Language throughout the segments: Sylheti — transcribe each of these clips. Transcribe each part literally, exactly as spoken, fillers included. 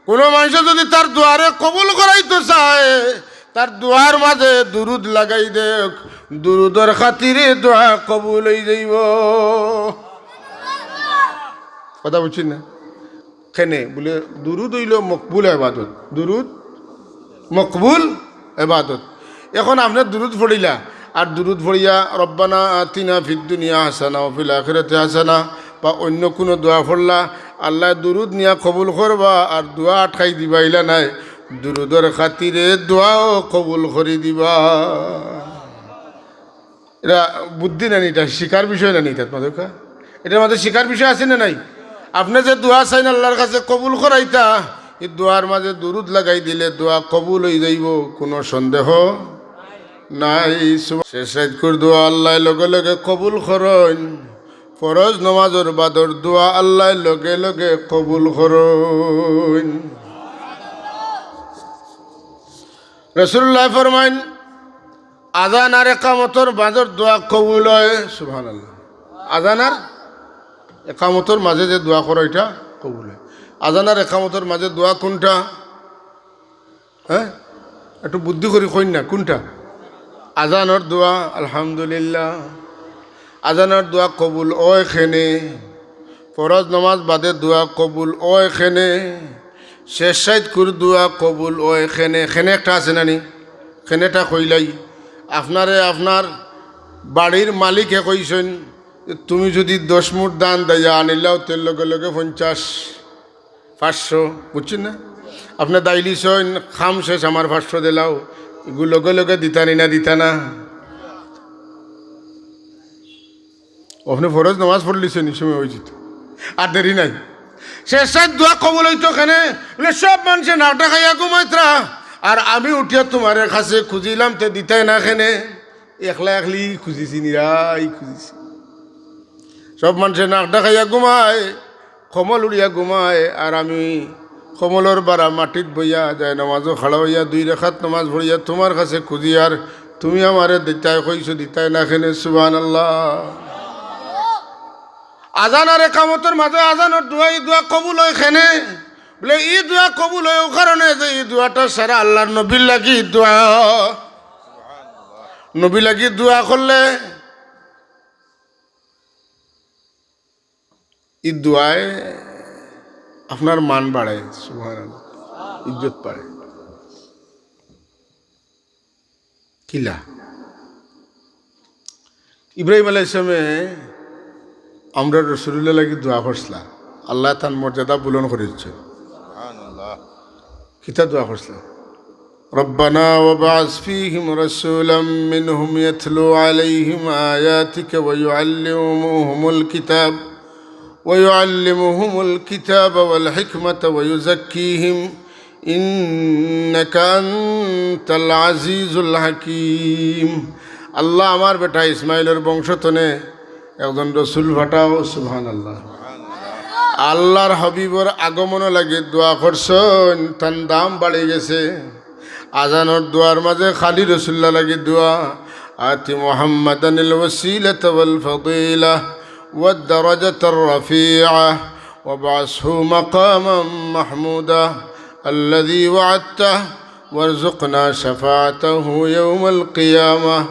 কুনু মানষে যুদি তার দোয়ারে কবুল করাইতো চায়, তার দোয়ার মাজে দুরুদ লাগাই দেউক, দুরুদর খাতিরে দোয়া কবুল অই যাইবো। কথা বুঝছইন না? কেনে বুলে, দুরুদ অইলো মকবুল এবাদত। দুরুদ মকবুল এবাদত। এখন আপনে দুরুদ পড়িলা, আর দুরুদ পড়িয়া রব্বানা আতিনা ফিদ দুনিয়া হাসানা ওয়া ফিল আখিরাতি হাসানা বা অইন্য কুনু দোয়া পড়লা, আল্লায় দুরুদ নিয়া কবুল করবা, আর দোয়া আটকাই দিবা, ইলা নায়, দুরুদর খাতিরে দোয়াও কবুল করি দিবা। ইটা বুদ্ধি নানি, ইটা শিখার বিষয় নানি, ইটা তোমাদের কা-, ইটার মাজে শিখার বিষয় আছে না নাই? আপনে যে দোয়া চাইন আল্লার কাছে কবুল করাইতা, ই দোয়ার মাজে দুরুদ লাগাই দিলে দোয়া কবুল অই যাইবো, কুনু সন্দেহ নাই। সুবহান-, শেষ রাইতকুর দোয়া আল্লায় লগে লগে কবুল করইন, ফরজ নমাজর বাদর দোয়া আল্লায় লগে লগে কবুল করইন। রাসুলুল্লায় ফরমাইন, আজান আর একামতর মাজর দোয়া কবুল অয়। সুবহানাল্লাহ। আজান আর একামতর মাজে যে দোয়া করো, ইটা কবুল অয়। আজান আর একামতর মাজে দোয়া কুনটা? হ্যাঁ, একটু বুদ্ধি করি কইন না, কুনটা? আজানর দোয়া, আলহামদুলিল্লাহ। আজানর দোয়া কবুল অয় কেনে, ফরজ নমাজ বাদে দোয়া কবুল অয় কেনে, শেষ রাইতকুর দোয়া কবুল অয় কেনে। কেনে একটা আছে নানি, কেনেটা কইলাই। আপনারে আপনার বাড়ির মালিকে কইছইন, "তুমি যুদি দশ মুঠ ধান দাইয়া আনিলাও, তে লগে লগে পঞ্চাশ, পাঁচশো", বুঝছইন না? আপনে দাইলিছইন, "কাম শেষ, আমার পাঁচশো দিলাও", ইগু লগে লগে দিতা নি না দিতা না? আপনে ফরজ নমাজ পড়লিছইন, ই সময় অইযিতো, আর দেরি নাই। শেষ রাইত দোয়া কবুল অইতো কেনে? বুলে, "সব মানষে নাক ডাকাইয়া ঘুমাইতরা, আর আমি উঠিয়া তুমার কাছে খুজিলাম, তে দিতায় না কেনে?" একলা একলি খুজিছি, নিরাই খুজিছি। সব মানষে নাক ডাকাইয়া ঘুমায়, কম্বল উড়িয়া ঘুমায়, আর আমি কম্বলর বারা মাটিত বইয়া, জায়নামাজো খাড়া অইয়া, দুই রেকাত নমাজ পড়িয়া তুমার কাছে খুজি, আর তুমি আমারে দিতায় কইছো, দিতায় না কেনে? সুবহানাল্লাহ। আজান আর একামতর মাজে আজানর দোয়া, ই দোয়া কবুল অয় কেনে? বুলে, ই দোয়া কবুল অয় অউ কারণে যে ই দোয়াটা সারা আল্লার নবীর লাগি দোয়া। নবীর লাগি দোয়া করলে ই দোয়ায় আপনার মান বাড়ে, সুবহানাল্লাহ, ইজ্জত বাড়ে। কিলা? ইব্রাহিম আলাইহিস সালামে আমরার রাসুলুল্লাহর লাগি দোয়া করছিলা, আল্লায় তান মর্যাদা বুলন্দ করি দিছে। কিতা দোয়া করছিলা? ربنا وابعث فيهم رسولا منهم يتلو عليهم آياتك ويعلمهم الكتاب ويعلمهم الكتاب والحكمة ويزكيهم إنك أنت العزيز الحكيم। আল্লাহ, আমার বেটা ইসমাইলর বংশ তনে একজন রসুল পাঠাও। সুবহানাল্লাহ। আল্লার হাবিবর আগমনর লাগি দোয়া করছইন, তান দাম বাড়ি গেছে। আজানর দোয়ার মাজে খালি রসুলুল্লাহর লাগি দোয়া, آت محمدا الوسيلة والفضيلة والدرجة الرفيعة وابعثه مقاما محمودا الذي وعدته وارزقنا شفاعته يوم القيامة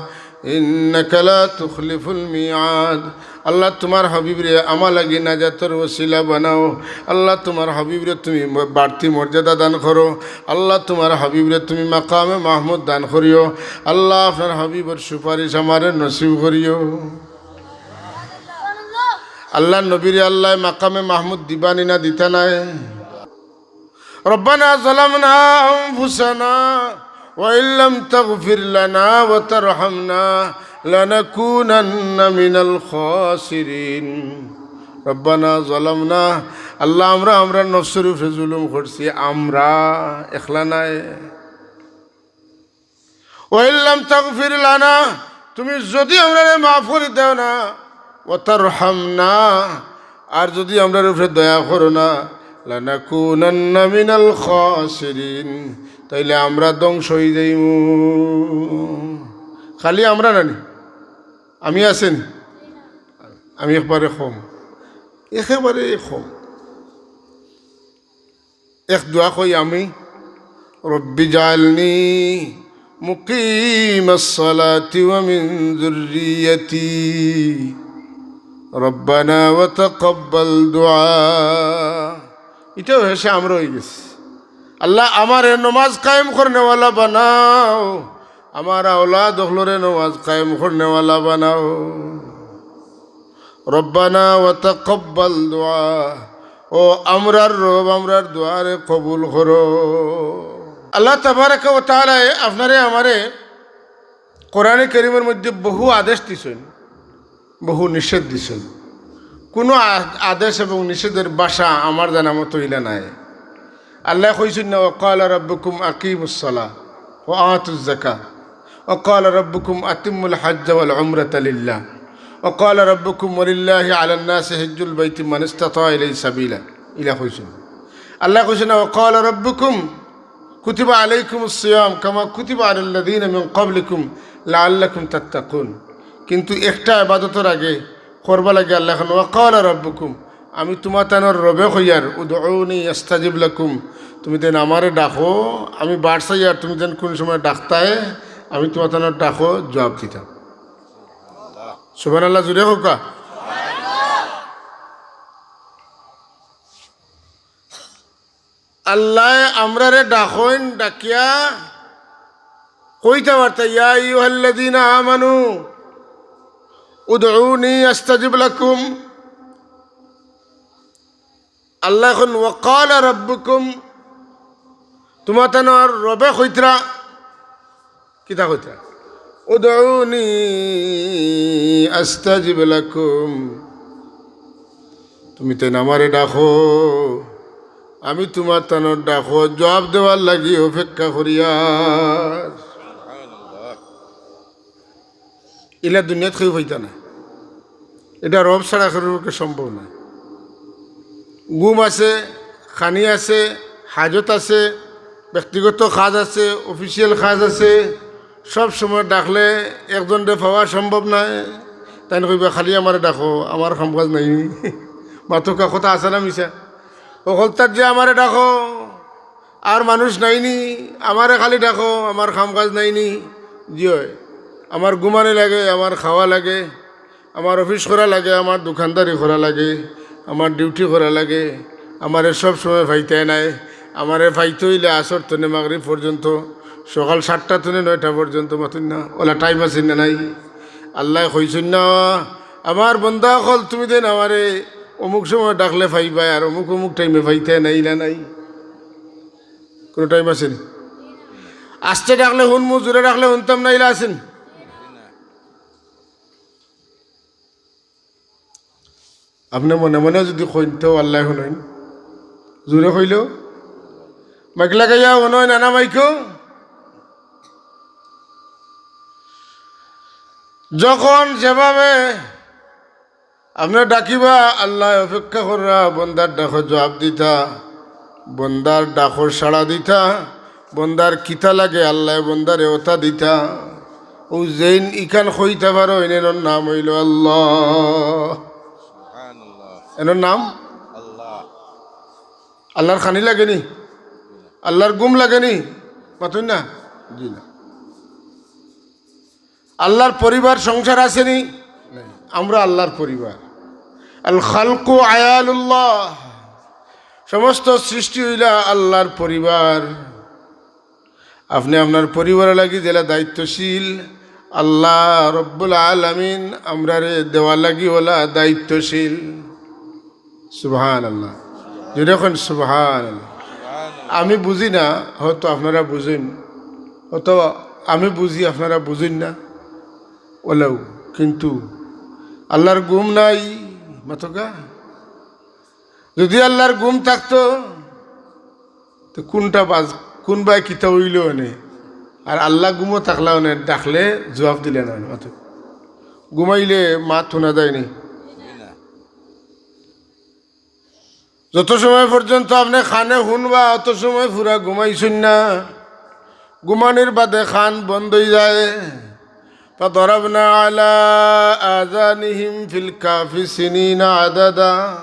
إنك لا تخلف الميعاد। আল্লাহ, তুমার হাবিবরে আমার লাগি নাজাতর ওসিলা বানাও। আল্লাহ, তুমার হাবিবরে তুমি ম-, বাড়তি মর্যাদা দান করো। আল্লাহ, তুমার হাবিবরে তুমি মাকামে মাহমুদ দান করিও। আল্লাহ, আপনার হাবিবর সুপারিশ আমারে নসিব করিও। আল্লাহর নবীরে আল্লায় মাকামে মাহমুদ দিবা নি না দিতা নায়? ربنا ظلمنا أنفسنا وإن لم تغفر لنا وترحمنا لنكونن من الخاسرين। ربنا ظلمنا, আল্লাহ, আমরা, আমরা নফসর উপরে জুলুম করছি, আমরা, একলা নায়। وإن لم تغفر لنا, তুমি যুদি আমরারে মাফ করি দেও না, وترحمنا, আর যুদি আমরার উপরে দয়া করো না, لنكونن من الخاسرين, তাইলে আমরা ধ্বংস অই যাইমু। খালি আমরা নানি, আমি আছি নি? আমি একবারে কম, একেবারে কম। এক দোয়া কই আমি, "রব্বি জাআলনি মুকিমাস সালাতি ওয়া মিন যুররিয়াতি, রব্বানা ওয়া তাকাব্বাল দুআ।" ইটাও হেষে আমরা অইগেছি। আল্লাহ, আমারে নমাজ কায়েম করনেওয়ালা বানাও, আমার আওলাদ অকলরে নমাজ কায়েম করনেওয়ালা বানাও। রব্বানা ওয়া তাকাব্বাল দুআ, ও আমরার রব, আমরার দোয়ারে কবুল করো। আল্লাহ তাবারাকা ওয়া তাআলায় আপনারে আমারে কোরআনে কারীমর মধ্যে বহু আদেশ দিছইন, বহু নিষেধ দিছইন। কুনু আ-, আদেশ এবং নিষেধর ভাষা আমার জানা মতো ইলা নাই। আল্লায় কইছইন না, "ওয়া ক্বালা রাব্বুকুম আকিমুস সালাহ ওয়া আতুজ যাকাহ, ওয়া ক্বালা রাব্বুকুম আতিম্মুল হাজ্জা ওয়াল উমরাতা লিল্লাহ, ওয়া ক্বালা রাব্বুকুম ওয়ালিল্লাহি আলান নাসি হিজ্জুল বাইতি মান ইসতাতা ইলাইহি সাবিলা।" ইলা কইছইন। আল্লায় কইছইন না, "ওয়া ক্বালা রাব্বুকুম কুতিবা আলাইকুমুস সিয়াম কামা কুতিবা আলাল্লাযীনা মিন ক্বাবলিকুম লাআল্লাকুম তাত্তাকুন।" কিন্তু একটা ইবাদতর আগে করবা লাগে আল্লায় কইন, "ওয়া ক্বালা রাব্বুকুম", আমি তুমাতানর রবে কইয়ার, "উদউনি আস্তাজিব লাকুম", তুমিতাইন আমারে ডাকো, আমি বার চাইয়ার, তুমিতাইন কুন সময় ডাকতায়, আমি তুমাতানর ডাকো জুয়াব দিতাম। সুবহানাল্লাহ, জুরে কউক্কা। আল্লায় আমরারে ডাকইন, ডাকিয়া কইতা পারতা, "ইয়া আইয়ুহাল্লাযীনা আমানু উদউনি আস্তাজিব লাকুম।" আল্লায় কইন, "ওয়া ক্বালা রাব্বুকুম", তুমাতানর রবে কইতরা, কিতা কইতরা? "উদউনি আস্তাজিব লাকুম।" তুমিতাইন আমারে ডাকো, আমি তুমাতানর ডাকো জুয়াব দেওয়ার লাগি অপেক্ষা করিয়ার। ইলা দুনিয়াত কেউ পাইতা না। ইটা রব ছাড়া কেউর পক্ষে সম্ভব নায়। ঘুম আছে, খানি আছে, হাজত আছে, ব্যক্তিগত কাজ আছে, official কাজ আছে। সব সময় ডাকলে একজনরে পাওয়া সম্ভব নায়। তাইন কইবা, "খালি আমারে ডাকো, আমার কাম কাজ নাই।" মাতউক্কা, কথা আছে না মিছা? অকলতার যে আমারে ডাকো, আর মানুষ নাইনি, আমারে খালি ডাকো, আমার কাম কাজ নাইনি। জি অয়, আমার ঘুমানি লাগে, আমার খাওয়া লাগে, আমার অফিস করা লাগে, আমার দোকানদারি করা লাগে, আমার ডিউটি করা লাগে, আমারে সব সময় পাইতায় নায়। আমারে পাইতে অইলে আসর তনে মাগরিব পর্যন্ত, সকাল সাতটা তনে নয়টা পর্যন্ত, মাতইন না, অলা টাইম আছে না নাই? আল্লায় কইছইন না, "আমার বন্দা অকল, তুমিতাইন আমারে অমুক সময় ডাকলে পাইবায়, আর অমুক অমুক টাইমে পাইতায় নায়, ইলা নাই।" কুনু টাইম আছে নি? আস্তে ডাকলে হুনমু, জুরে ডাকলে হুনতাম না, ইলা আছে নি? আপনে মনে মনে যুদি কইন, তেউ আল্লায় হুনইন। জুরে কইলেউ মাইক লাগাইয়া হুনইন, আনা মাইকো। যখন যেভাবে আপনে ডাকিবা, আল্লায় অপেক্ষা কররা, বন্দার ডাকো জুয়াব দিতা। বন্দার ডাকো সাড়া দিতা, বন্দার কিতা লাগে আল্লায় বন্দারে অতা দিতা। অউ যেইন ইখান কইতা পারইন, এনর নাম অইলো আল্লাহ। সুবহানাল্লাহ। এনর নাম আল্লাহ। আল্লাহর খানি লাগে নি? আল্লাহর ঘুম লাগে নি? মাতইন না? জি না। আল্লাহর পরিবার সংসার আছে নি? নাই। আমরা আল্লাহর পরিবার। আল খালকু আয়ালুল্লাহ, সমস্ত সৃষ্টি অইলা আল্লাহর পরিবার। আপনে আপনার পরিবারর লাগি যেলা দায়িত্বশীল, আল্লাহ রব্বুল আলামিন আমরারে দেওয়ার লাগি অলা দায়িত্বশীল। সুবহানাল্লাহ। জুরে কইন সুবহানাল্লাহ। আমি বুজি না, হয়তো আপনারা বুজইন, হয়তো আমি বুজি, আপনারা বুজইন না, অলাউ, কিন্তু আল্লাহর ঘুম নাই, মাতউক্কা। যুদি আল্লাহর ঘুম থাকতো, তে কুনটা বাজ-, কুনবায় কিতা অইলো অনে? আর আল্লাহ ঘুমো থাকলা অনে, ডাকলে জুয়াব দিলা না অনে, মাতউক্কা। ঘুমাইলে মাত হুনা যায়নি। যত সময় পর্যন্ত আপনে কানে হুনবা, অত সময় পুরা ঘুমাইছইন না। ঘুমানির বাদে কান বন্ধ অইযায়। فضربنا على آذانهم في الكهف سنين عددا।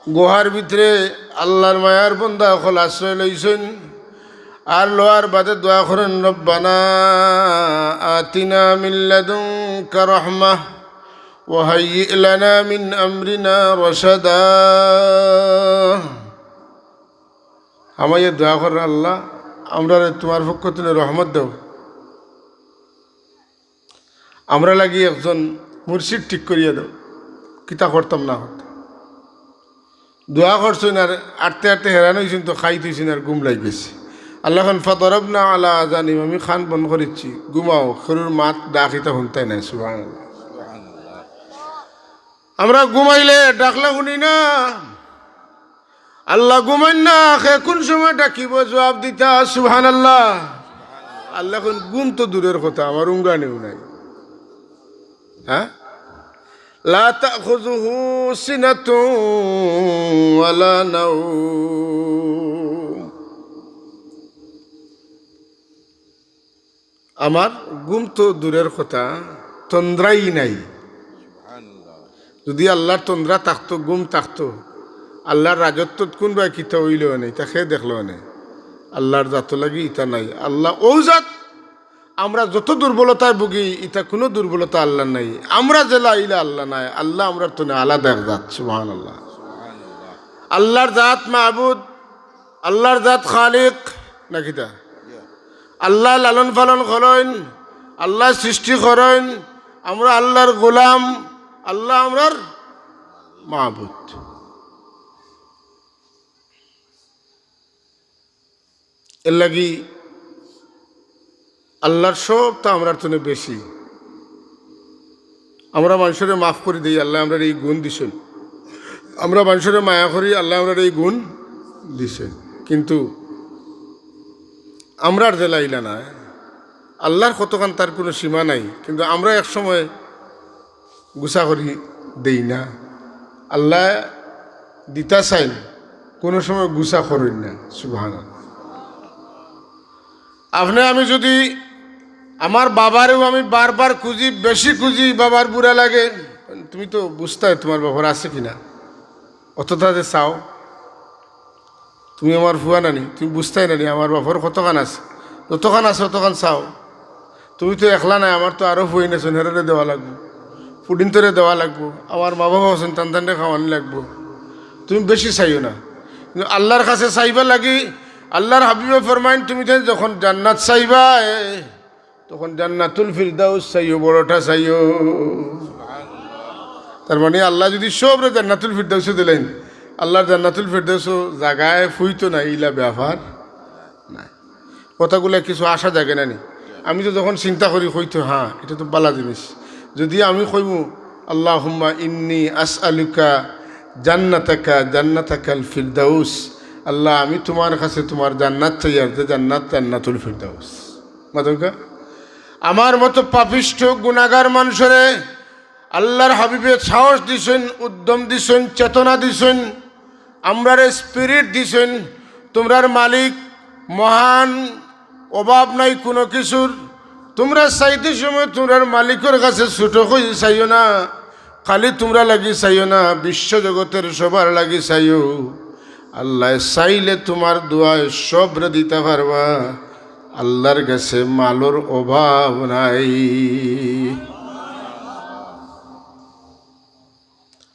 গুহার ভিতরে আল্লাহর মায়ার বন্দা অকল আশ্রয় লইছইন, আর লওয়ার বাদে দোয়া করইন, "রব্বানা আতিনা মিন লাদুনকা রাহমাহ ওয়া হাইয়্যি লানা মিন আমরিনা রাশাদা।" হামাইয়া দোয়া করইন, "আল্লাহ, আমরারে তুমার পক্ষ থনে রহমত দেও।" আমরা লাগি একজন মুর্শিদ ঠিক করিয়া দেও, কিতা করতাম না করতাম। দোয়া করছইন আর আটতে আটতে হেরান অইছইন তো খাইত অইছইন আর ঘুম লাগি গেছে। আল্লাহ কইন, "ফাদারাবনা আলা আযানিহিম, আমি কান বন্ধ করিছি, ঘুমাও, কেউর মাত ডাক ইতা হুনতায় নায়।" সুবহানাল্লাহ। আমরা ঘুমাইলে ডাকলে হুনি না। আল্লাহ ঘুমাইন না, কে কুন সময় ডাকিবো, জুয়াব দিতা। সুবহানাল্লাহ। আল্লাহ কইন, ঘুম তো দূরের কথা, আমার উঙ্গানিও নাই। হ্যাঁ? লা তাখুযুহু সিনাতুন ওয়ালা নাওম। আমার ঘুম তো দূরের কথা, তন্দ্রাই নাই। যদি আল্লাহর তন্দ্রা থাকতো, ঘুম থাকতো, আল্লাহর রাজত্বত কুনবায় কিতা অইলো অনে, ইতা কে দেখলো অনে? আল্লাহর জাতো লাগি ইতা নাই। আল্লাহ অউ জাত, আমরা যত দুর্বলতায় ভুগি, ইতা কুনু দুর্বলতা আল্লাহর নাই। আমরা যেলা ইলা আল্লাহ নায়, আল্লাহ আমরার থনে আলাদা এক জাত। সুবহানাল্লাহ। আল্লাহর জাত মাবুদ, আল্লাহর জাত খালিক, না কিতা? আল্লাহ লালন পালন করইন, আল্লাহ সৃষ্টি করইন, আমরা আল্লাহর গোলাম, আল্লাহ আমরার মাবুদ। এর লাগি আল্লাহর সবতা আমরার থনে বেশি। আমরা মানষরে মাফ করি দেই, আল্লায় আমরারে ই গুণ দিছইন। আমরা মানষরে মায়া করি, আল্লায় আমরারে ই গুণ দিছইন। কিন্তু আমরার যেলা ইলা নায়, আল্লাহর কতখান তার কুনু সীমা নাই, কিন্তু আমরা এক সময় গুছা করি দেই না। আল্লায় দিতা চাইন, কুনু সময় গুছা করইন না। সুবহানাল্লাহ। আপনে আমি যদি, আমার বাবারেও আমি বারবার খুঁজি, বেশি খুঁজি, বাবার বুরা লাগে, তুমি তো বুঝতায় তুমার বাবার আছে কিনা, অততা যে চাও। তুমি আমার ফুয়া নানি, তুমি বুঝতায় নানি আমার বাপর কতখান আছে, যতখান আছে অতখান চাও। তুমি তো একলা নায়, আমার তো আরো ফুয়াইন আছইন, হেরারে দেওয়া লাগবো, ফুড়িন্তরে দেওয়া লাগবো, আমার মা বাবা আছইন, তান তানরে খাওয়ানি লাগবো। তুমি বেশি চাইও না, কিন্তু আল্লাহর কাছে চাইবার লাগি আল্লাহর হাবিবে ফরমাইন, তুমি তাইন যখন জান্নাত চাইবায়, তখন জান্নাতুল ফিরদাউস চাইও, বড়টা চাইও। তার মানে আল্লায় যদি সবরে জান্নাতুল ফিরদাউসে দিলাইন, আল্লাহর জান্নাতুল ফিরদাউসও জাগায় ফুইতো না, ইলা ব্যাপার নায়। কথাগুলা কিছু আসা জাগে না নি? আমি তো যখন চিন্তা করি, কইতো, "হ্যাঁ, ইটা তো বালা জিনিস।" যদি আমি কইমু, "আল্লাহুম্মা ইন্নী আসআলুকা জান্নাতাকা, জান্নাতাকাল ফিরদাউস।" আল্লাহ, আমি তুমার কাছে তুমার জান্নাত চাইয়ার, যে জান্নাত জান্নাতুল ফিরদাউস। মাতউক্কা? আমার মতো পাপিষ্ঠ গুনাগার মানষরে আল্লাহর হাবিবে সাহস দিছইন, উদ্যম দিছইন, চেতনা দিছইন, আমরারে spirit দিছইন। তুমরার মালিক মহান, অভাব নাই কুনু কিছুর। তুমরা চাইতে সময় তুমরার মালিকর কাছে ছুটো করি চাইও না, খালি তুমরার লাগি চাইও না, বিশ্বজগতর সবার লাগি চাইও। আল্লায় চাইলে তুমার দোয়ায় সবরে দিতা পারবা। আল্লাহর কাছে মালর অভাব নাই।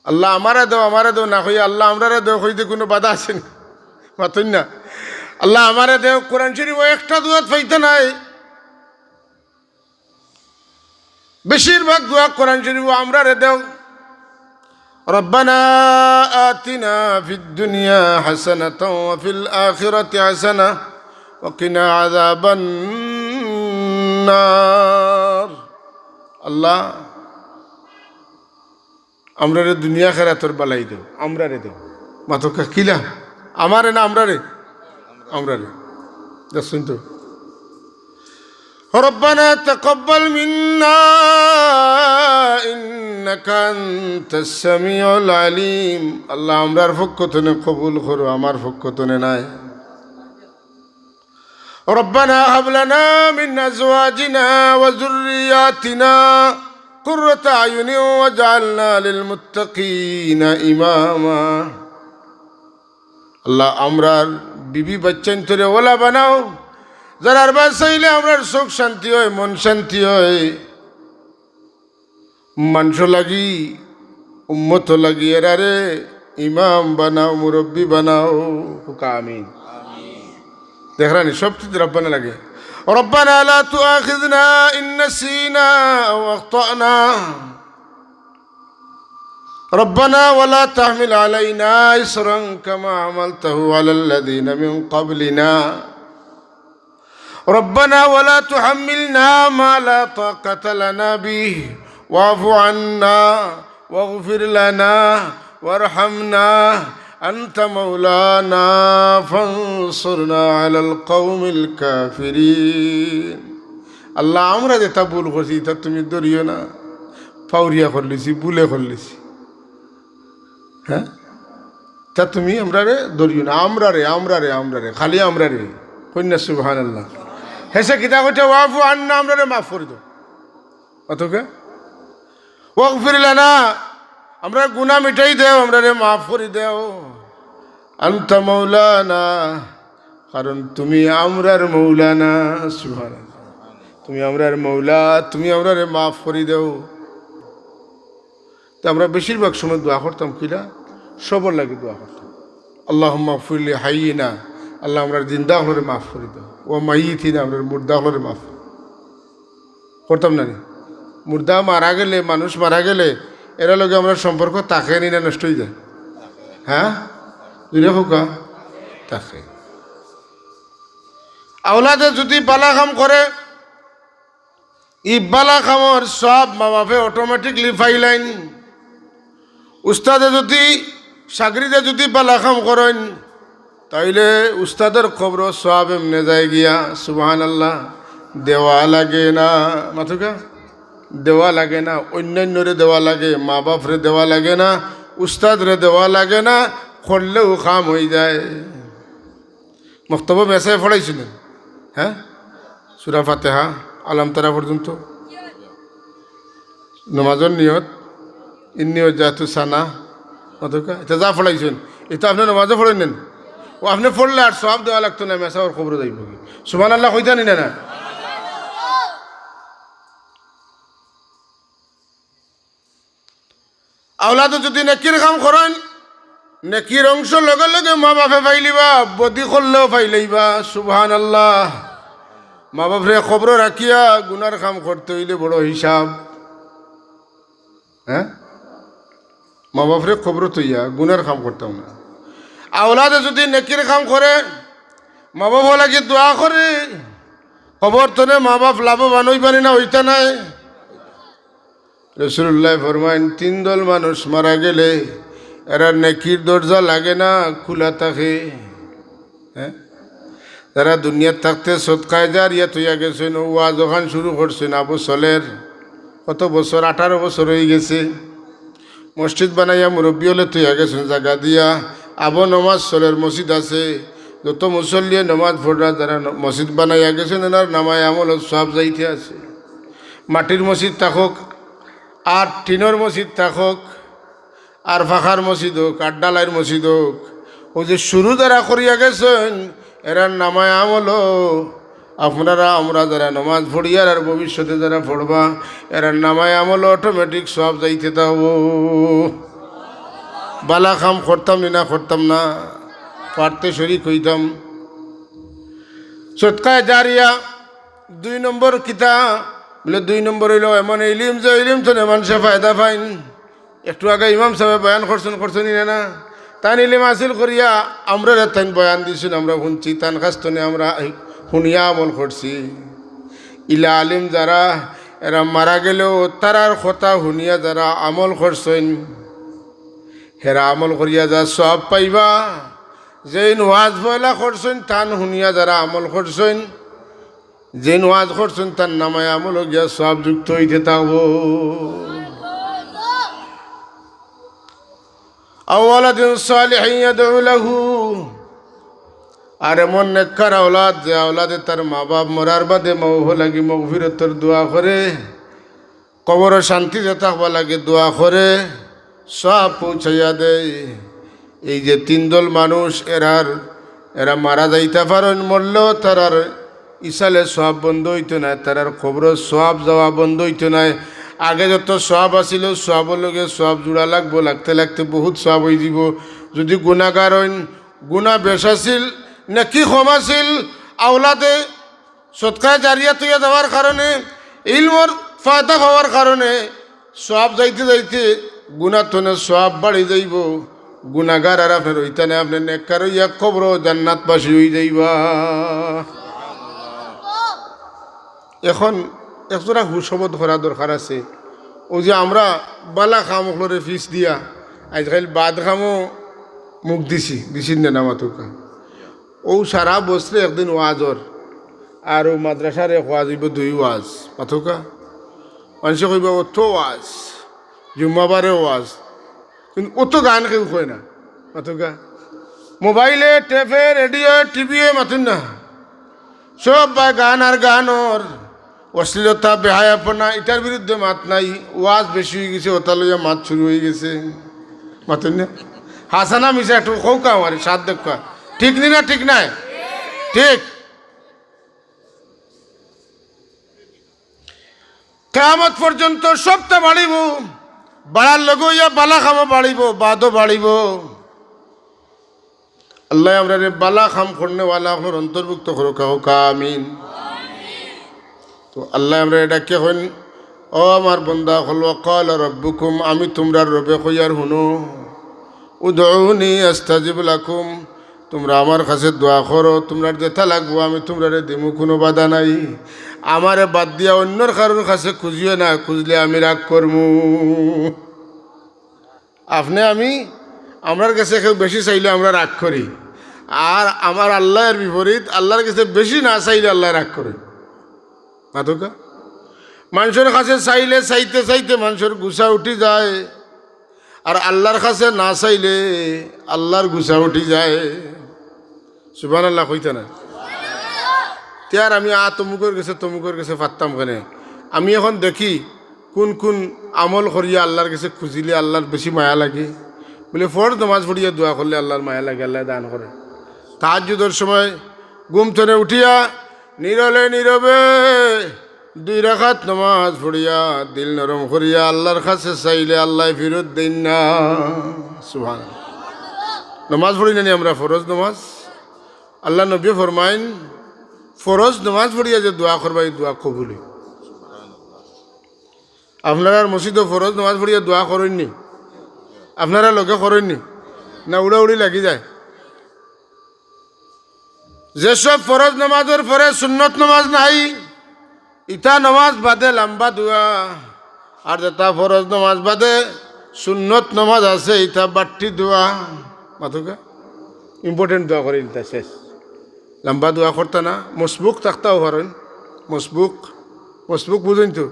"আল্লাহ, আমারে দেও, আমারে দেও" না কইয়া "আল্লাহ, আমরারে দেও" কইতে কুনু বাধা আছে নি? মাতইন না। "আল্লাহ, আমারে দেও", কোরআন শরীফো একটা দোয়াত পাইতা নায়। বেশিরভাগ দোয়া কোরআন শরীফো "আমরারে দেও", "রব্বানা আতিনা ফিদ দুনিয়া হাসানাতাও ওয়া ফিল আখিরাতি হাসানা ওয়া কিনা আযাবান নার।" আল্লাহ, আমরারে দুনিয়া আখিরাতর বালাই দেও, আমরারে দেও। মাতউক্কা, কিলা? আমারে না আমরারে? আমরারে। দেখছইন তো? রব্বানা তাকাব্বাল মিন্না ইন্নাকা আনতাস সামিউল আলিম। আল্লাহ, আমরার পক্ষ থনে কবুল করো, আমার পক্ষ থনে নায়। রব্বানা হাব লানা মিন আজওয়াজিনা ওয়া যুররিয়াতিনা কুররাতা আয়ুনিন ওয়াজআলনা লিল মুত্তাকিনা ইমামা। আল্লাহ, আমরার বিবি বাচ্চাইন্তরে ওলা বানাও, যারার বাসাইলে আমরার চউখ শান্তি অয়, মন শান্তি অয়। মানষর লাগি, উম্মতর লাগি এরারে ইমাম বানাও, মুরব্বি বানাও। কউক্কা আমিন। দেখরানি, সব কিছু রব্বানা লাগে। ربنا لا تؤاخذنا إن نسينا أو أخطأنا. ربنا ولا تحمل علينا إصرا كما حملته على الذين من قبلنا. ربنا ولا تحملنا ما لا طاقة لنا به واعف عنا واغفر لنا وارحمنا أنت مولانا فانصرنا على القوم الكافرين. আল্লাহ, আমরা যেতা ভুল করছি, ইতা তুমি ধরিও না। ফাউরিয়া করলিছি, ভুলে করলিছি। হ্যাঁ? তা তুমি আমরারে ধরিও না, আমরারে, আমরারে, আমরারে, খালি আমরারে। কইন না সুবহানাল্লাহ। হেষে কিতা কইতা? ওয়াফু আন্না, আমরারে মাফ করি দেও। অতকে? ওয়াগফির লানা, আমরার গুনা মিটাই দেও, আমরারে মাফ করি দেও। আনতা মাওলানা, কারণ তুমি আমরার মৌলানা। সুবহানাল্লাহ। তুমি আমরার মৌলা, তুমি আমরারে মাফ করি দেও। তে আমরা বেশিরভাগ সময় দোয়া করতাম কিলা? সবর লাগি দোয়া করতাম। আল্লাহুম্মাগফির লি হাইয়িনা, আল্লাহ, আমরার জিন্দা অকলরে মাফ করি দেও। ওয়া মাইয়িতিনা, আমরার মুর্দা অকলরে মাফ করতাম না নি? মুর্দা মারা গেলে, মানুষ মারা গেলে, এরার লগে আমরার সম্পর্ক থাকে নি না নষ্ট অইযায়? হ্যাঁ, জুরে কউক্কা, থাকে। আওলাদে যুদি বালা কাম করে, ই বালা কামর সওয়াব মা বাপে automatically পাইলাইন। উস্তাদে যুদি, শাগরিদে যুদি বালা কাম করইন, তাইলে উস্তাদর কবরো সওয়াব এমনে যায় গিয়া। সুবহানাল্লাহ। দেওয়া লাগে না, মাতউক্কা, দেওয়া লাগে না। অইন্যান্যরে দেওয়া লাগে, মা বাপরে দেওয়া লাগে না, উস্তাদরে দেওয়া লাগে না, করলেউ কাম অইযায়। মক্তবো মেসাবে পড়াইছইন নি? হ্যাঁ? সূরা ফাতিহা, আলাম তারা পর্যন্ত। নমাজর নিয়ত, ইন্নী ওয়াজ্জাহতু সানা, অতকা, ইতা যা পড়াইছইন, ইতা আপনে নমাজো পড়ইন নি? ও আপনে পড়লে আর সওয়াব দেওয়া লাগতো না, মেসাবর কবরো যাইবোগি। সুবহানাল্লাহ কইতা নি না, না? আওলাদে যুদি নেকির কাম করইন, নেকির অংশ লগে লগে মা বাপে পাইলিবা, বদি করলেও পাইলাইবা। সুবহানাল্লাহ। মা বাপরে কবরো রাখিয়া গুনার কাম করতে অইলে বড় হিসাব। হ্যাঁ? মা বাপরে কবরো থইয়া গুনার কাম করতাম না। আওলাদে যুদি নেকির কাম করে, মা বাপর লাগি দোয়া করে, কবর তনে মা বাপ লাভবান অইবা নি না, অইতা নায়? রাসুলুল্লায় ফরমাইন, তিন দল মানুষ মারা গেলে এরার নেকির দরজা লাগে না, খুলা থাকে। হ্যাঁ? যারা দুনিয়াত থাকতে সদকায়ে জারিয়া থইয়া গেছইন, অউ ওয়াজ অখান শুরু করছইন, আবো চলের। কত বছর? আঠারো বছর অইগেছে। মসজিদ বানাইয়া মুরব্বি অকলে থইয়া গেছইন জাগা দিয়া, আবো নমাজ চলের, মসজিদ আছে। যত মুসল্লিয়ে নমাজ পড়রা, যারা ন-, মসজিদ বানাইয়া গেছইন, এরার নামায়ে আমলত সওয়াব যাইতে আছে। মাটির মসজিদ থাকউক, আর টিনর মসজিদ থাকউক, আর পাকার মসজিদ অউক, আর ঢালাইর মসজিদ অউক, অউ যে শুরু যারা করিয়া গেছইন, এরার নামায়ে আমলো আপনারা, আমরা যারা নমাজ পড়িয়ার আর ভবিষ্যতে যারা পড়বা, এরার নামায়ে আমলো automatic সওয়াব যাইতে থাকবো। বালা কাম করতাম নি না, করতাম না? পারতে শরিক অইতাম। সদকায়ে জারিয়া দুই নম্বর কিতা? বলে, দুই নম্বর অইলো এমন ইলিম, যে ইলিম তনে মানষে ফায়দা পাইন। একটু আগে ইমাম সাবে বয়ান করছইন, করছইন নি না? তাইন ইলিম হাসিল করিয়া আমরারে তাইন বয়ান দিছইন, আমরা হুনছি, তান কাছ তনে আমরা হুনিয়া আমল করছি। ইলা আলিম যারা, এরা মারা গেলেও তারার কথা হুনিয়া যারা আমল করছইন, হেরা আমল করিয়া যা সওয়াব পাইবা। যেইন ওয়াজ পয়লা করছইন, তান হুনিয়া যারা আমল করছইন, যেইন ওয়াজ করছইন, তান নামায়ে আমলো গিয়া সওয়াব যুক্ত অইতে থাকবো। আও ওয়ালাদিন সালিহিন ইয়াদউ লাহু, আর এমন নেককার আওলাদ, যে আওলাদে তার মা বাপ মরার বাদে মা বাপর লাগি মাগফিরতর দোয়া করে, কবরো শান্তিতে থাকবার লাগি দোয়া করে, সওয়াব পৌঁছাইয়া দেয়। এই যে তিন দল মানুষ, এরার, এরা মারা যাইতা পারইন, মরলেও তারার ইসালে সওয়াব বন্ধ অইতো নায়, তারার কবরো সওয়াব যাওয়া বন্ধ অইতো নায়। আগে যত সওয়াব আছিল, সওয়াবর লগে সওয়াব জুড়া লাগবো, লাগতে লাগতে বহুত সওয়াব অইযিবো। যুদি গুনাগার অইন, গুনা বেশ আছিল, নেকি কম আছিল, আওলাদে সদকায়ে জারিয়া থইয়া যাওয়ার কারণে, ইলমর ফায়দা পাওয়ার কারণে সওয়াব যাইতে যাইতে গুনা তনে সওয়াব বাড়ি যাইবো। গুনাগার আর আপনে রইতা নায়, আপনে নেককার অইয়া কবরো জান্নাতবাসী অইযাইবা। এখন একজোড়া হুশবদ করা দরকার আছে। অউ যে আমরা বালা কাম অকলরে ফিছ দিয়া আইজকাইল বাদ কামো মুখ দিছি, দিছি না, না মাতউক্কা? অউ সারা বছরে একদিন ওয়াজ অর, আর অউ মাদ্রাসার এক ওয়াজ অইবো দুই ওয়াজ, মাতউক্কা? মানষে কইবা, "অত ওয়াজ, জুম্মাবারে ওয়াজ, কিন্তু অত গান কেউ কয় না", মাতউক্কা? মোবাইলে, টেপে, রেডিও, টিভিয়ে মাতুন না, সব বা গান আর গান অর। অশ্লীলতা, বেহায়াপনা, ইটার বিরুদ্ধে মাত নাই। ওয়াজ বেশি অইগেছে, অতা লইয়া মাত শুরু অইগেছে। মাতুন না? হাছা না মিছা একটু কউক্কা আমারে, সাথ দেউক্কা। ঠিক নি না ঠিক নায়? ঠিক। কিয়ামত পর্যন্ত সবতা বাড়িবো, বাড়ার লগে অইয়া বালা কামও বাড়িবো, বাদও বাড়িবো। আল্লায় আমরারে বালা কাম করনেওয়ালা অকলর অন্তর্ভুক্ত করউক্কা, কউক্কা আমিন। তো আল্লায় আমরারে ডাকিয়া কইন, "ও আমার বান্দা অকল, ওয়া ক্বালা রাব্বুকুম, আমি তুমরার রবে কইয়ার হুনো, উদউনি আস্তাজিব লাকুম, তুমরা আমার কাছে দোয়া করো, তুমরার যেতা লাগবো আমি তুমরারে দিমু, কুনু বাধা নাই। আমারে বাদ দিয়া অইন্যর কারোর কাছে খুজিও না, খুজলে আমি রাগ করমু।" আপনে আমি, আমরার গেছে কেউ বেশি চাইলে আমরা রাগ করি, আর আমার আল্লার বিপরীত, আল্লার গেছে বেশি না চাইলে আল্লায় রাগ করে। মাতউক্কা? মানষর কাছে চাইলে চাইতে চাইতে মানষর গুছা উঠি যায়, আর আল্লার কাছে না চাইলে আল্লার গুছা উঠি যায়। সুবহানাল্লাহ কইতা না? তে আর আমি আ তমুকর গেছে, তমুকর গেছে পারতাম কেনে? আমি এখন দেখি কুন কুন আমল করিয়া আল্লার গেছে খুজিলে আল্লার বেশি মায়া লাগে। বুলে, ফরজ নমাজ পড়িয়া দোয়া করলে আল্লার মায়া লাগে, আল্লায় দান করে। তাহাজ্জুদর সময় ঘুম তনে উঠিয়া নিরলে নীরবে দুই রাকাত নমাজ পড়িয়া, দিল নরম করিয়া আল্লার কাছে চাইলে আল্লায় ফিরত দেইন না। সুবহানাল্লাহ। নমাজ পড়ি না নি আমরা, ফরজ নমাজ? আল্লার নবীয়ে ফরমাইন, ফরজ নমাজ পড়িয়া যে দোয়া করবা, ই দোয়া কবুল অয়। আপনারার মসজিদো ফরজ নমাজ পড়িয়া দোয়া করইন নি? আপনারা লগে করইন নি? না উড়াউড়ি লাগি যায়? যেসব ফরজ নমাজর পরে সুন্নত নমাজ নাই, ইতা নমাজ বাদে লাম্বা দোয়া, আর যেতা ফরজ নমাজ বাদে সুন্নত নমাজ আছে, ইতা বাট্টি দোয়া। মাতউক্কা? Important দোয়া করি ইতা শেষ। লাম্বা দোয়া করতা না, মসবুক থাকতাও পারইন। মসবুক, মসবুক বুঝইন তো?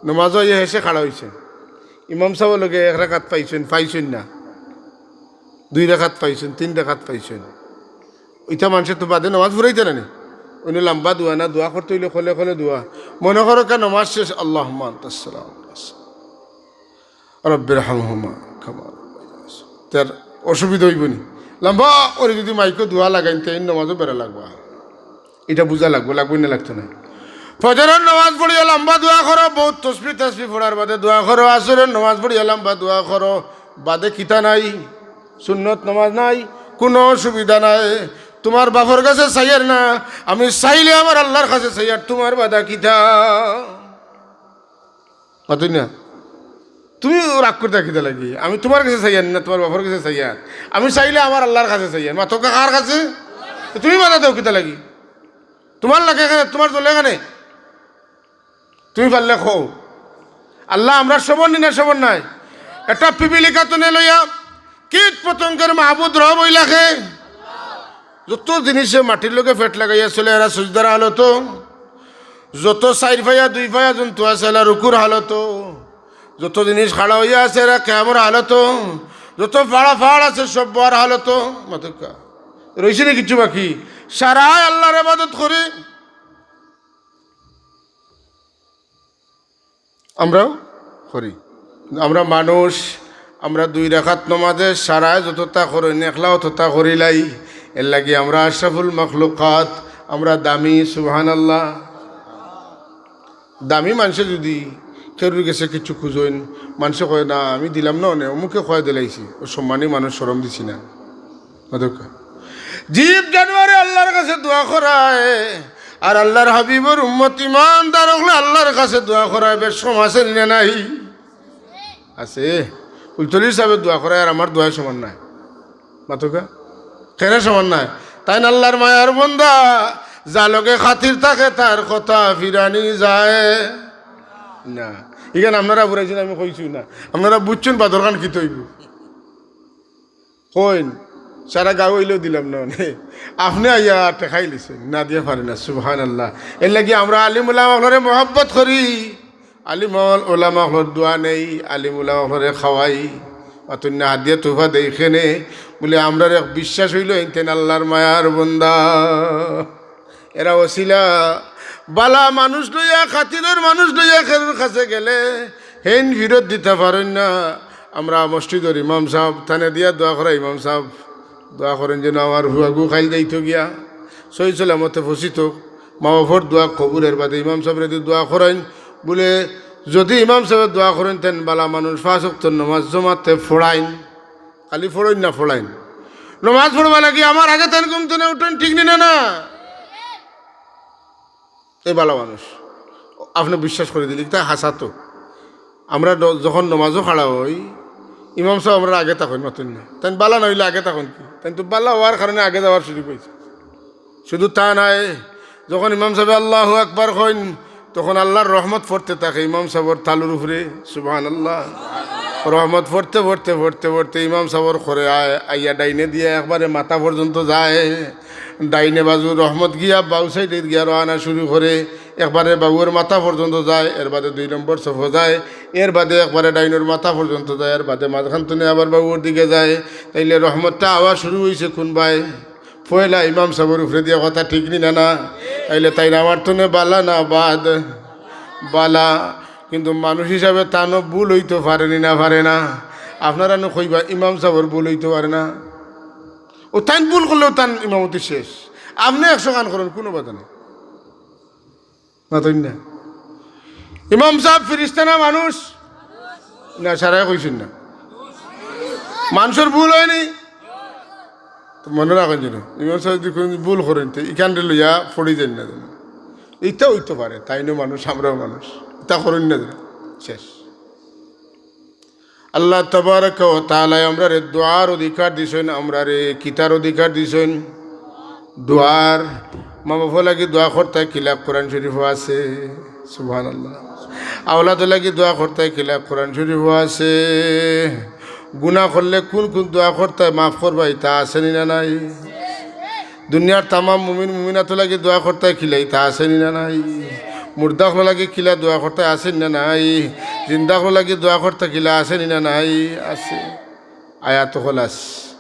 নমাজো আইয়া হেষে খাড়া অইছইন, ইমাম সাবর লগে এক রাকাত পাইছইন, পাইছইন না, দুই রাকাত পাইছইন, তিন রাকাত পাইছইন। ইতা মানষে তো বাদে নমাজ ফুরাইতা না নি? অইন্য লাম্বা দোয়া না, দোয়া করতে অইলে খলে খলে দোয়া। মনো করউক্কা নমাজ শেষ, আল্লাহুম্মা আনতাস সালাম, রাব্বির হামহুমা কামা রাব্বায়ানি সগীরা। তার অসুবিধা অইবো নি? লাম্বা করি যুদি মাইকো দোয়া লাগাইন, তে ইন নমাজও বেড়া লাগবা। ইটা বুঝা লাগবো, লাগবো না লাগতো না? ফজরর নমাজ পড়িয়া লাম্বা দোয়া করো, বউত তসবি তসবি পড়ার বাদে দোয়া করো, আসরর নমাজ পড়িয়া লাম্বা দোয়া করো, বাদে কিতা নাই? সুন্নত নমাজ নাই, কুনু অসুবিধা নাই। তুমার বাফর গেছে চাইয়ার না, আমি চাইলে আমার আল্লার কাছে চাইয়ার, তুমার বাধা কিতা? মাতইন না? তুমি রাগ করতা কিতা লাগি? আমি তুমার গেছে চাইয়ার না, তুমার বাফর গেছে চাইয়ার। আমি চাইলে আমার আল্লার কাছে চাইয়ার। মাতউক্কা কার কাছে? তুমি বাধা দেও কিতা লাগি? তুমার লাগে কেনে, তুমার জ্বলে কেনে? তুমি পারলে কও। আল্লা আমরার সবর নি না সবর নায়? একটা পিপিলিকা তনে লইয়া কীট পতঙ্গর মাবুদ রব অইলা কে? যত জিনিসে মাটির লগে পেট লাগাইয়া চলে, এরা সুজদার হালতো। যত চাইর পায়া, দুই পায়া জন্তু আছে, এরা রুকুর হালতো। যত জিনিস খাড়া অইয়া আছে, এরা কিয়ামর হালতো। যত পাড়া পাহাড় আছে, সব বওয়ার হালতো। মাতউক্কা। রইছে নি কিচ্ছু বাকি? সারায় আল্লার ইবাদত করি। আমরাও করি। আমরা মানুষ, আমরা দুই রাকাত নমাজে সারায় যততা করইন, একলাও তততা করিলাই। এরলাগি আমরা আশরাফুল মখলুকাত, আমরা দামি, সুবহানাল্লাহ। দামি মানষে যুদি কেউর গেছে কিচ্ছু খুজইন, মানষে কয়, "না, আমি দিলাম না, অনে অমুকে কয় দিলাইছি।" অউ সম্মানী মানুষ শরম দিছি না। মাতউক্কা। জীব জানোয়ারে আল্লার কাছে দোয়া করায়, আর আল্লার হাবিবর উম্মত ইমানদার অকলে আল্লার কাছে দোয়া করায়, বেশকম আছে নি না নাই? আছে। ফুলতলি সাবে দোয়া করায় আর আমার দোয়ায় সমান নায়। মাতউক্কা। কেনে সমান নায়? তাইন আল্লার মায়ার বন্দা, যার লগে খাতির থাকে তার কথা ফিরানি যায় না। ইখান আপনারা ফুরাইছইন, আমি কইছি না। আপনারা বুঝছইন বাদরখান কিতা অইবো। কইন, সারা গাউ অইলেও দিলাম না অনে। আপনে আইয়া ঠেকাইলিছইন, না দিয়া পারি না, সুবহানাল্লাহ। এরলাগি আমরা আলিম উলামা অকলরে মহব্বত করি, আলিম অল-, উলামা অকলর দোয়া নেই, আলিম উলামা অকলরে খাওয়াই, অতন্য হাদিয়া তুফা দেই কেনে, বুলে আমরার এক বিশ্বাস অইলো, এইন তাইন আল্লার মায়ার বন্দা। এরা অছিলা বালা মানুষ লইয়া, খাতিরর মানুষ লইয়া কেউর কাছে গেলে হেইন ফিরত দিতা পারইন না। আমরা মসজিদর ইমাম সাব, তানে দিয়া দোয়া করা ইমাম সাব, দোয়া করইন যেন আমার ফুয়াগু কাইল যাইতো গিয়া সহি সালামতে ফসিত। মা বাফর দোয়া কবুল। এরবাদে ইমাম সাবরে দি দোয়া করইন, বুলে যুদি ইমাম সাবে দোয়া করইন, তাইন বালা মানুষ, পাঁচ ওয়াক্তর নমাজ জমাতে ফড়াইন, খালি ফড়ইন না, ফড়াইন। নমাজ ফড়বার লাগি আমার আগে তাইন ঘুম থনে উঠইন, ঠিক নি না, না? এই বালা মানুষ, আপনে বিশ্বাস করি দিলে, ইতা হাছা তো। আমরা দ-, যখন নমাজো খাড়া অই, ইমাম সাব আমরার আগে থাকইন, মাতইন না। তাইন বালা না অইলে আগে থাকইন কি? তাইন তো বালা অওয়ার কারণে আগে যাওয়ার সুযোগ পাইছে। শুধু তা নায়, যখন ইমাম সাবে আল্লাহু আকবার কইন, তখন আল্লার রহমত পড়তে থাকে ইমাম সাবর তালুর উপরে, সুবহানাল্লাহ। রহমত পড়তে, পড়তে, পড়তে, পড়তে ইমাম সাবর খরে আয়, আইয়া ডাইনে দিয়া একবারে মাথা পর্যন্ত যায়। ডাইনে বাজু রহমত গিয়া বাউ সাইডে গিয়া রওয়ানা শুরু করে, একবারে বাউর মাথা পর্যন্ত যায়, এরবাদে দুই নম্বর সফো যায়, এরবাদে একবারে ডাইনর মাথা পর্যন্ত যায়, এরবাদে মাঝখান থনে আবার বাউর দিকে যায়। তাইলে রহমতটা আওয়া শুরু অইছে কুনবায়? পয়লা ইমাম সাবর উপরে দিয়া, কথা ঠিক নি না, না? তাইলে তাইন আমার থনে বালা না বাদ? বালা। কিন্তু মানুষ হিসাবে তানও ভুল অইতো পারে নি না, পারে না? আপনারা নু কইবা ইমাম সাবর ভুল অইতো পারে না? অউ তাইন ভুল করলেও তান ইমামতি শেষ। আপনে একশো খান করইন, কুনু বাধা নাই। মাতইন না। ইমাম সাব ফিরিস্তা না মানুষ? না, সারায় কইছইন না। মানষর ভুল অয়নি? তো মনো রাখইন যেন, ইমাম সাব যুদি কুনু ভুল করইন, তে ইখানরে লইয়া ফড়ি যাইন না যেন। ইতা অইতো পারে, তাইনও মানুষ, আমরাও মানুষ। ইতা করইন না যেন। শেষ। আল্লাহ তাবারাকা ওয়া তাআলায় আমরারে দোয়ার অধিকার দিছইন, আমরারে কিতার অধিকার দিছইন? দোয়ার। মা বাফর লাগি দোয়া করতায় কিলা? কোরআন শরীফো আছে। সুবহানাল্লাহ। আওলাদর লাগি দোয়া করতায় কিলা? কোরআন শরীফো আছে। গুনা করলে কুন কুন দোয়া করতায় মাফ করবা, ইতা আছে নি না নাই? দুনিয়ার তামাম মুমিন মুমিনাতর লাগি দোয়া করতায় কিলা, ইতা আছে নি না নাই? মুর্দা অকলর লাগি কিলা দোয়া করতায়, আছে নি না নাই? জিন্দা অকলর লাগি দোয়া করতায় কিলা, আছে নি না নাই? আছে। আয়াত অকল আছে।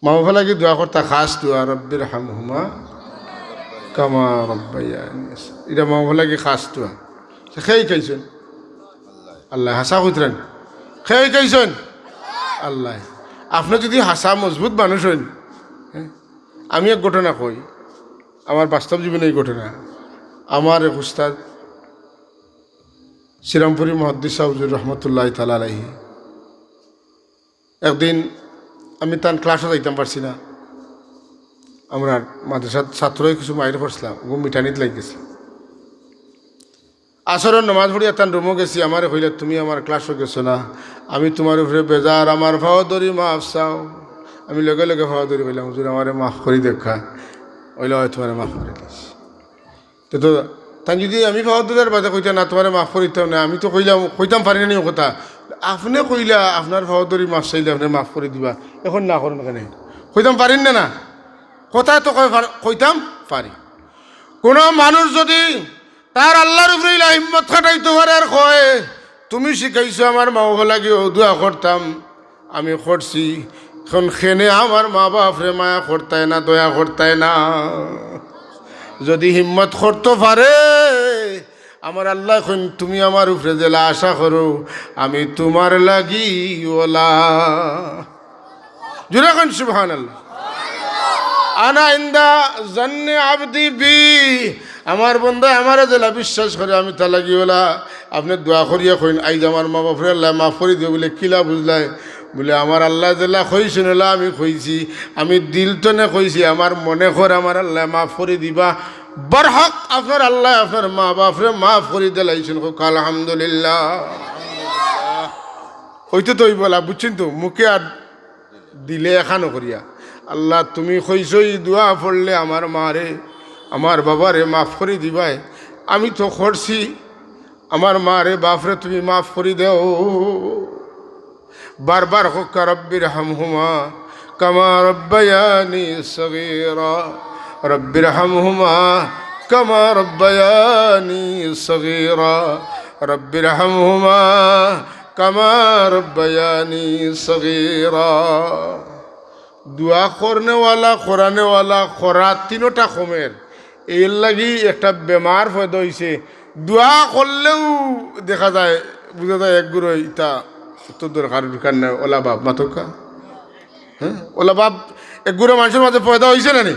মা বাফর লাগি দোয়া করতায় খাস দোয়া, "রব্বির হামহুমা কামা রব্বায়ানি সাগীরা।" ইটা মা বাফর লাগি খাস দোয়া। তে কে হিকাইছইন? আল্লায়। হাছা কইতরা নি? কে হিকাইছইন? আল্লায়। আপনে যুদি হাছা মজবুত মানুষ অইন, হ্যাঁ, আমি এক ঘটনা কই, আমার বাস্তব জীবনে এই ঘটনা। আমার এক উস্তাদ শ্রীরামপুরী মুহাদ্দিস সাব হুজুর রহমতুল্লাহি তাআলা আলাইহি, একদিন আমি তান ক্লাসো যাইতাম পারছি না, আমরার মাদ্রাসাত ছাত্রই কিছু মাইর করছিলাম, অগু মিটানিত লাগি গেছিলাম। আসরর নমাজ পড়িয়া তান রুমো গেছি, আমারে কইলা, "তুমি আমার ক্লাসো গেছো না, আমি তুমার উপরে বেজার, আমার পাও ধরি মাফ চাও।" আমি লগে লগে পাও ধরি কইলাম, "হুজুর, আমারে মাফ করি দেউক্কা।" কইলা, "অয়, তুমারে মাফ করি দিছি।" তে তো তাইন যুদি আমি পাও ধরার বাদে কইতা, "না, তুমারে মাফ করি দিতাম না, আমি তো কইলাম, কইতাম পারি না নি অউ কথা।" আপনে কইলা, আপনার পাও ধরি মাফ চাইলে আপনে মাফ করি দিবা, অখন না করইন কেনে? কইতাম পারইন না, না? কথা তো কয় পার-, কইতাম পারি। কুনু মানুষ যুদি তার আল্লার উপরে ইলা হিম্মত খাটাইতো পারে আর কয়, "তুমি শিখাইছো আমার মা বাফর লাগি অউ দোয়া করতাম, আমি করছি, অখন কেনে আমার মা বাফরে মায়া করতায় না, দয়া করতায় না?" যুদি হিম্মত করতো পারে, আমার আল্লায় কইন, "তুমি আমার উপরে যেলা আশা করো, আমি তুমার লাগি অলা।" জোরে কইন সুবহানাল্লাহ। "আনা ইনদা জান্নি আবদি বি।" আমার বন্দায় আমারে যেলা বিশ্বাস করে, আমি তার লাগি অলা। আপনে দোয়া করিয়া কইন, "আইজ আমার মা-বাফরে আল্লায় মাফ করি দিও।" বুলে, "কিলা বুঝলায়?" বুলে, "আমার আল্লায় যেলা কইছইন অলা আমি কইছি, আমি দিল তনে কইছি, আমার মনে কর আমার আল্লায় মাফ করি দিবা।" বরহক আপনার আল্লায় আপনার মা-বাফরে মাফ করি দিলাইছইন। কউক্কা আলহামদুলিল্লাহ। অইতো তো অইবো অলা, বুঝছইন তো, মুখে আর দিলে একখানো করিয়া। আল্লাহ, তুমি কইছো ই দোয়া পড়লে আমার মারে, আমার বাবারে মাফ করি দিবায়। আমি তো করছি, আমার মারে, বাফরে তুমি মাফ করি দেও। বারবার কউক্কা, "রব্বির হামহুমা কামা রব্বায়ানি সগীরা, রব্বির হামহুমা কামা রব্বায়ানি সগীরা, রব্বির হামহুমা কামা রব্বায়ানি সগীরা।" দোয়া করনেওয়ালা, করানেওয়ালা, করা তিনোটা কমের। এর লাগি একটা বেমার পয়দা অইছে। দোয়া করলেও দেখা যায়, বুঝা যায় একগুরে ইতা তো দরকার, দরকার নাই, অলা বাপ মাতউক্কা। হ্যাঁ, অলা বাপ একগুরে মানষর মাঝে পয়দা অইছে না নি?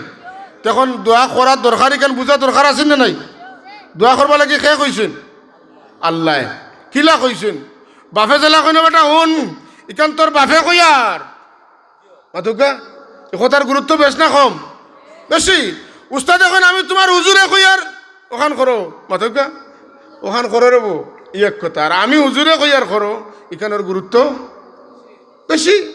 তখন দোয়া করার দরকার, ইখান বুঝা দরকার আছে না নাই? দোয়া করবার লাগি কে কইছইন? আল্লায়। কিলা কইছইন? বাফে যেলা কইন, "বেটা হুন, ইখান তোর বাফে কইয়ার।" মাতউক্কা, ই কথার গুরুত্ব বেশ না কম? বেশি। উস্তাদে কইন, "আমি তুমার হুজুরে কইয়ার, অখান করো।" মাতউক্কা, অখান করো রে বউ, ই এক কথা। আর "আমি হুজুরে কইয়ার করো", ইখানর গুরুত্ব বেশি।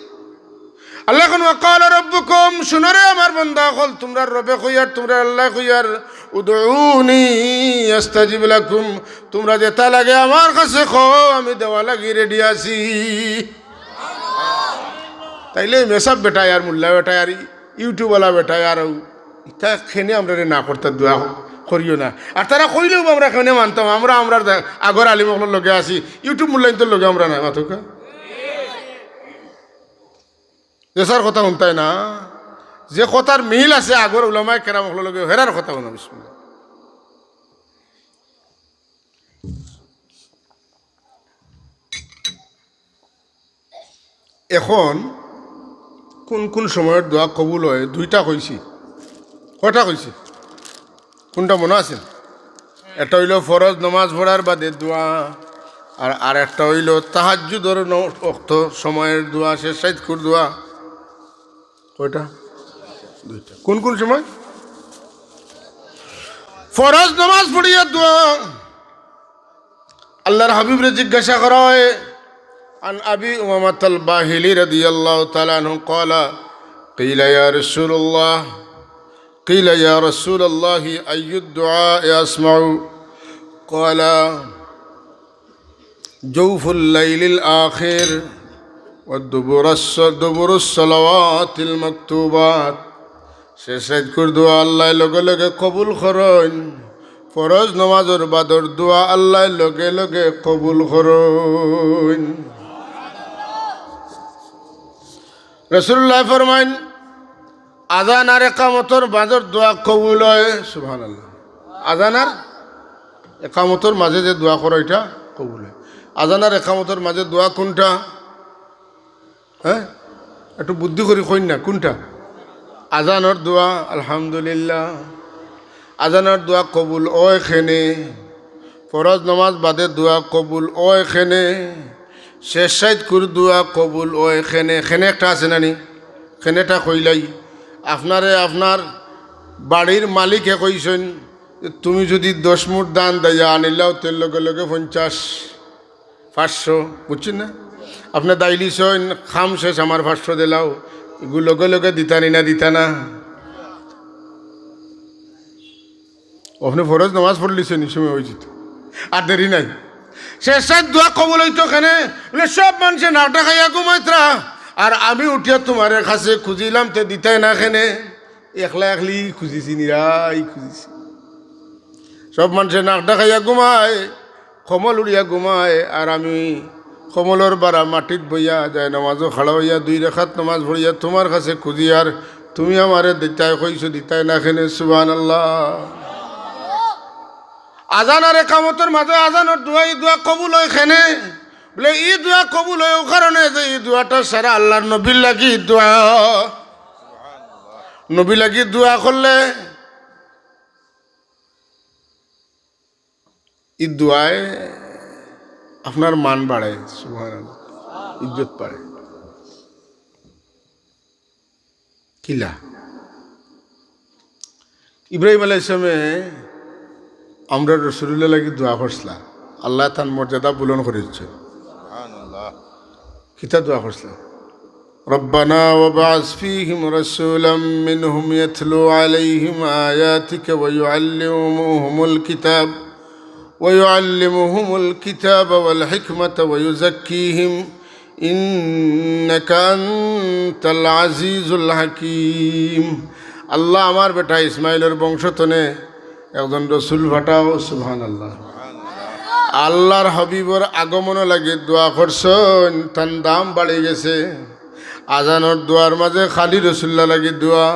আল্লায় কইন, "ওয়াকালা রব্বুকুম", শুনো রে আমার বন্দা অকল, তুমরার রবে কইয়ার, তুমরার আল্লায় কইয়ার, "উদউনি আস্তাজিব লাকুম", তুমরা যেতা লাগে আমার কাছে কও, আমি দেওয়া লাগি রেডি আছি। তাইলে মেসাব বেটায় আর মোল্লা বেটায় আর YouTube-ওয়ালা বেটায় আর ইতা কেনে আমরারে না করতা, দোয়া করিও না। আর তারা কইলেও আমরা কেনে মানতাম, আমরা, আমরার দে-, আগর আলিম অকলর লগে আছি, YouTube মোল্লাইন্তর লগে আমরা নাই, মাতউক্কা। যে স্যার কথা হুনতায় না, যে কথার মিল আছে আগর উলামায়ে কেরাম অকলর লগে, হেরার কথা হুনো, বিসমিল্লাহ। এখন কোন কোন সময়র দোয়া কবুল অয়, দুইটা কইছি। কয়টা কইছি? কুনটা মনো আছে? একটা অইলো ফরজ নমাজ পড়ার বাদে দোয়া, আর, আর একটা অইলো তাহাজ্জুদর ন-, অক্ত সময়র দোয়া, শেষ রাইতকুর দোয়া। কয়টা? দুইটা। কোন কোন সময়? ফরজ নমাজ পড়িয়া দোয়া। আল্লাহর হাবিবরে জিজ্ঞাসা করা অয়, عن أبي أمامة الباهلي رضي الله تعالى عنه قال: قيل يا رسول الله، قيل يا رسول الله أي الدعاء أسمع؟ قال: جوف الليل الآخر ودبر الص-، دبر الصلوات المكتوبات। শেষ রাইতকুর দোয়া আল্লায় লগে লগে কবুল করইন, ফরজ নমাজর বাদর দোয়া আল্লায় লগে লগে কবুল করইন। রাসূলুল্লায় ফরমাইন, আজান আর একামতর বাদর দোয়া কবুল অয়। সুবহানাল্লাহ। আজান আর একামতর মাঝে যে দোয়া করো, ইটা কবুল অয়। আজান আর একামতর মাঝে দোয়া কুনটা? হ্যাঁ, একটু বুদ্ধি করি কইন না, কুনটা? আজানর দোয়া, আলহামদুলিল্লাহ। আজানর দোয়া কবুল অয় কেনে, ফরজ নমাজ বাদে দোয়া কবুল অয় কেনে, শেষ রাইতকুর দোয়া কবুল অয় কেনে, কেনে একটা আছে না নি? কেনেটা কইলাই, আপনারে আপনার বাড়ির মালিকে কইছইন, "তুমি যুদি দশ মুঠ ধান দাইয়া আনিলাও, তে লগে লগে পঞ্চাশ, পাঁচশো", বুঝছইন না? আপনে দাইলিছইন, "কাম শেষ, আমার পাঁচশো দিলাও", ইগু লগে লগে দিতা নি না, দিতা না? আপনে ফরজ নমাজ পড়লিছইন, ই সময় অইযিত, আর দেরি নাই। শেষ রাইত দোয়া কবুল অইতো কেনে? বলে, "সব মানষে নাক ডাকাইয়া ঘুমাইতরা, আর আমি উঠিয়া তুমার কাছে খুঁজিলাম, তে দিতায় না কেনে?" একলা একলি খুঁজিছি, নিরাই খুঁজিছি। সব মানষে নাক ডাকাইয়া ঘুমায়, কম্বল উড়িয়া ঘুমায়, আর আমি কম্বলর বারা মাটিত বইয়া, জায়নামাজো খাড়া অইয়া, দুই রাকাত নমাজ পড়িয়া তুমার কাছে খুঁজি, আর তুমি আমারে দিতায় কইছো, দিতায় না কেনে? সুবহানাল্লাহ। আজান আর একামতর মাঝে আজানর দোয়া, ই দোয়া কবুল অয় কেনে? বলে, ই দোয়া কবুল অয় অউ কারণে যে ই দোয়াটা সারা আল্লার নবীর লাগি দোয়া। নবীর লাগি দোয়া করলে ই দোয়ায় আপনার মান বাড়ে, সুবহানাল্লাহ, ইজ্জত বাড়ে। কিলা? ইব্রাহিম আলাইহিস সালামে আমরার রাসুলুল্লাহর লাগি দোয়া করছিলা, আল্লায় তান মর্যাদা বুলন্দ করি দিছে। কিতা দোয়া করছিলা? ربنا وابعث فيهم رسولا منهم يتلو عليهم آياتك ويعلمهم الكتاب ويعلمهم الكتاب والحكمة ويزكيهم إنك أنت العزيز الحكيم। আল্লাহ, আমার বেটা ইসমাইলর বংশ তনে একজন রসুল পাঠাও। সুবহানাল্লাহ। আল্লাহর হাবিবর আগমনর লাগি দোয়া করছইন, তান দাম বাড়ি গেছে। আজানর দোয়ার মাঝে খালি রসুলুল্লাহর লাগি দোয়া,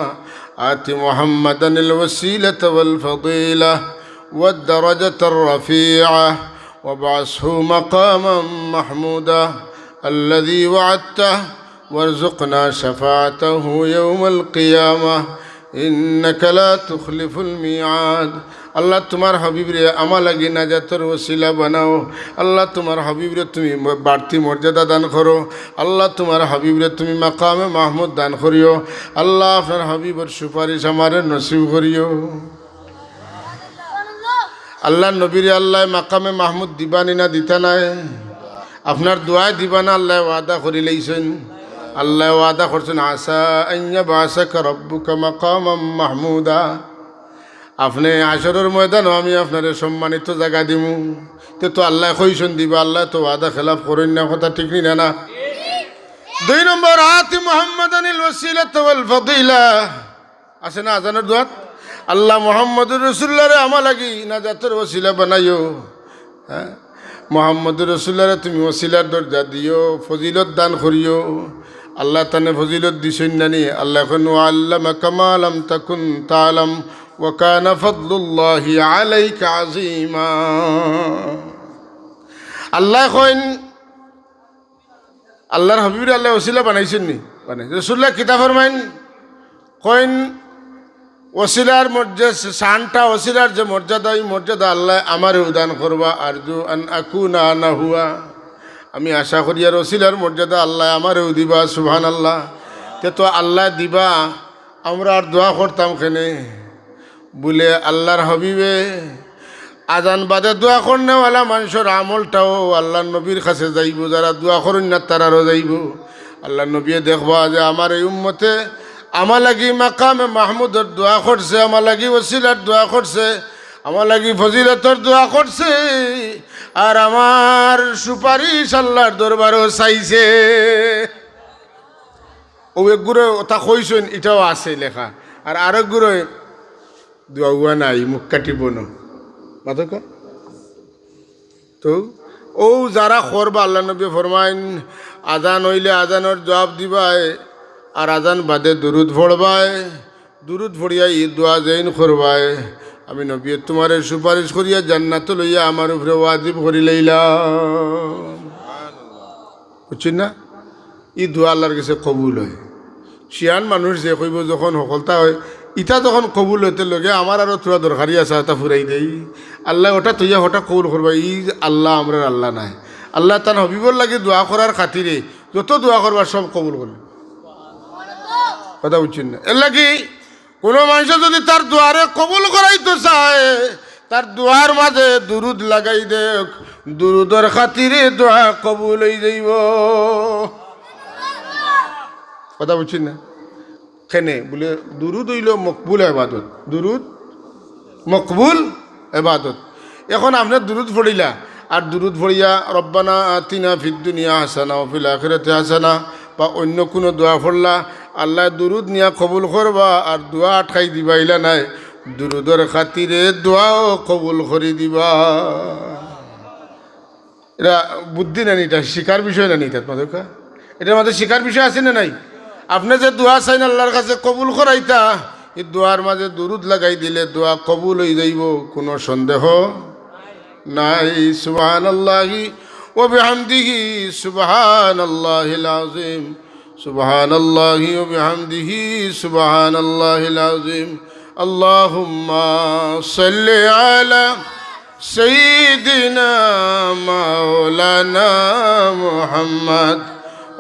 آت محمدا الوسيلة والفضيلة والدرجة الرفيعة وابعثه مقاما محمودا الذي وعدته وارزقنا شفاعته يوم القيامة إنك لا تخلف الميعاد। আল্লাহ, তুমার হাবিবরে আমার লাগি নাজাতর ওসিলা বানাও। আল্লাহ, তুমার হাবিবরে তুমি ম-, বাড়তি মর্যাদা দান করো। আল্লাহ, তুমার হাবিবরে তুমি মাকামে মাহমুদ দান করিও। আল্লাহ, আপনার হাবিবর সুপারিশ আমারে নসিব করিও। আল্লাহর নবীরে আল্লায় মাকামে মাহমুদ দিবা নি না দিতা নায়? আপনার দোয়ায় দিবা না, আল্লায় ওয়াদা করি লাইছইন। আল্লায় ওয়াদা করছইন, عسى أن يبعثك ربك مقاما محمودا। আপনে হাশরর ময়দানো আমি আপনারে সম্মানিত জাগা দিমু। তে তো আল্লায় কইছইন দিবা, আল্লায় তো ওয়াদা খেলাফ করইন না, কথা ঠিক নি না? না। দুই নম্বর, آت محمدا الوسيلة والفضيلة। আছে না আজানর দোয়াত? আল্লাহ, মুহাম্মদুর রাসুলুল্লাহরে আমার লাগি নাজাতর ওসিলা বানাইও। হ্যাঁ, মুহাম্মদুর রাসুলুল্লাহরে তুমি ওসিলার দরজা দিও, ফজিলত দান করিও। আল্লায় তানে ফজিলত দিছইন না নি? আল্লায় কইন, وعلمك ما لم تكن تعلم وكان فضل الله عليك عظيما। আল্লায় কইন, আল্লাহর হাবিবরে আল্লায় ওসিলা বানাইছইন নি? বানাইছইন। রাসুলুল্লাহ কিতা ফরমাইন? কইন, ওসিলার মর্যা-, শানটা, ওসিলার যে মর্যাদা, ই মর্যাদা আল্লায় আমারেও দান করবা। أرجو أن أكون أنا هو। আমি আশা করিয়ার ওসিলার মর্যাদা আল্লায় আমারেও দিবা। সুবহানাল্লাহ। তে তো আল্লায় দিবা, আমরা আর দোয়া করতাম কেনে? বুলে আল্লাহর হাবিবে আজান বাদে দোয়া করনেওয়ালা মানষর আমলটাও আল্লাহর নবীর কাছে যাইবো, যারা দোয়া করইন না তারারও যাইবো। আল্লাহর নবীয়ে দেখবা যে আমার এই উম্মতে আমার লাগি মাকামে মাহমুদর দোয়া করছে, আমার লাগি ওসিলার দোয়া করছে, আমার লাগি ফজিলতর দোয়া করছে, আর আমার সুপারিশ আল্লাহর দরবারও চাইছে। অউ একগুরে ওটা কইছইন, ইটাও আছে লেখা, আর আরেকগুরে দোয়া উয়া নাই, মুখ কাটিব না। মাতকা? তো অউ যারা করবা, আল্লাহর নবী ফরমাইন, আজান অইলে আজানর জুয়াব দিবায়, আর আজান বাদে দুরুদ পড়বায়, দুরুদ পড়িয়া ই দোয়া যেইন করবায়, আমি নবীয়ে তুমারে সুপারিশ করিয়া জান্নাতো লইয়া আমার উপরে ওয়াজিব করি লইলাম। বুঝছইন না? ই দোয়া আল্লাহর গেছে কবুল অয়। শিয়ান মানুষ যে কইবো যখন হকলতা অয়, ইটা যখন কবুল অয়, তে লগে আমার আরো থুড়া দরকারি আছে, ইটা ফুরাই দেই। আল্লায় ওটা থইয়া ওটা কবুল করবা, ই আল্লাহ আমরার আল্লাহ নায়। আল্লায় তান হাবিবর লাগি দোয়া করার খাতিরে যত দোয়া করবা সব কবুল করবা। কথা বুঝছইন না? এর লাগি কুনু মানষে যুদি তার দোয়ারে কবুল করাইতো চায়, তার দোয়ার মাজে দুরুদ লাগাই দেউক, দুরুদর খাতিরে দোয়া কবুল অই যাইবো। কথা বুঝছইন না? কেনে বুলে, দুরুদ অইলো মকবুল এবাদত, দুরুদ মকবুল এবাদত। এখন আপনে দুরুদ পড়িলা, আর দুরুদ পড়িয়া ربنا آتنا في الدنيا حسنة وفي الآخرة حسنة বা অইন্য কুনু দোয়া পড়লা, আল্লায় দুরুদ নিয়া কবুল করবা, আর দোয়া আটকাই দিবা, ইলা নায়, দুরুদর খাতিরে দোয়াও কবুল করি দিবা। ইটা বুদ্ধি না নি, ইটা শিখার বিষয় না নি, ইটার মাজে কা-, ইটার মাজে শিখার বিষয় আছে না নাই? আপনে যে দোয়া চাইন আল্লাহর কাছে কবুল করাইতা, ই দোয়ার মাজে দুরুদ লাগাই দিলে দোয়া কবুল অই যাইবো, কুনু সন্দেহ নাই। سبحان الله وبحمده سبحان الله العظيم. سبحان الله وبحمده سبحان الله العظيم. اللهم صل على سيدنا مولانا محمد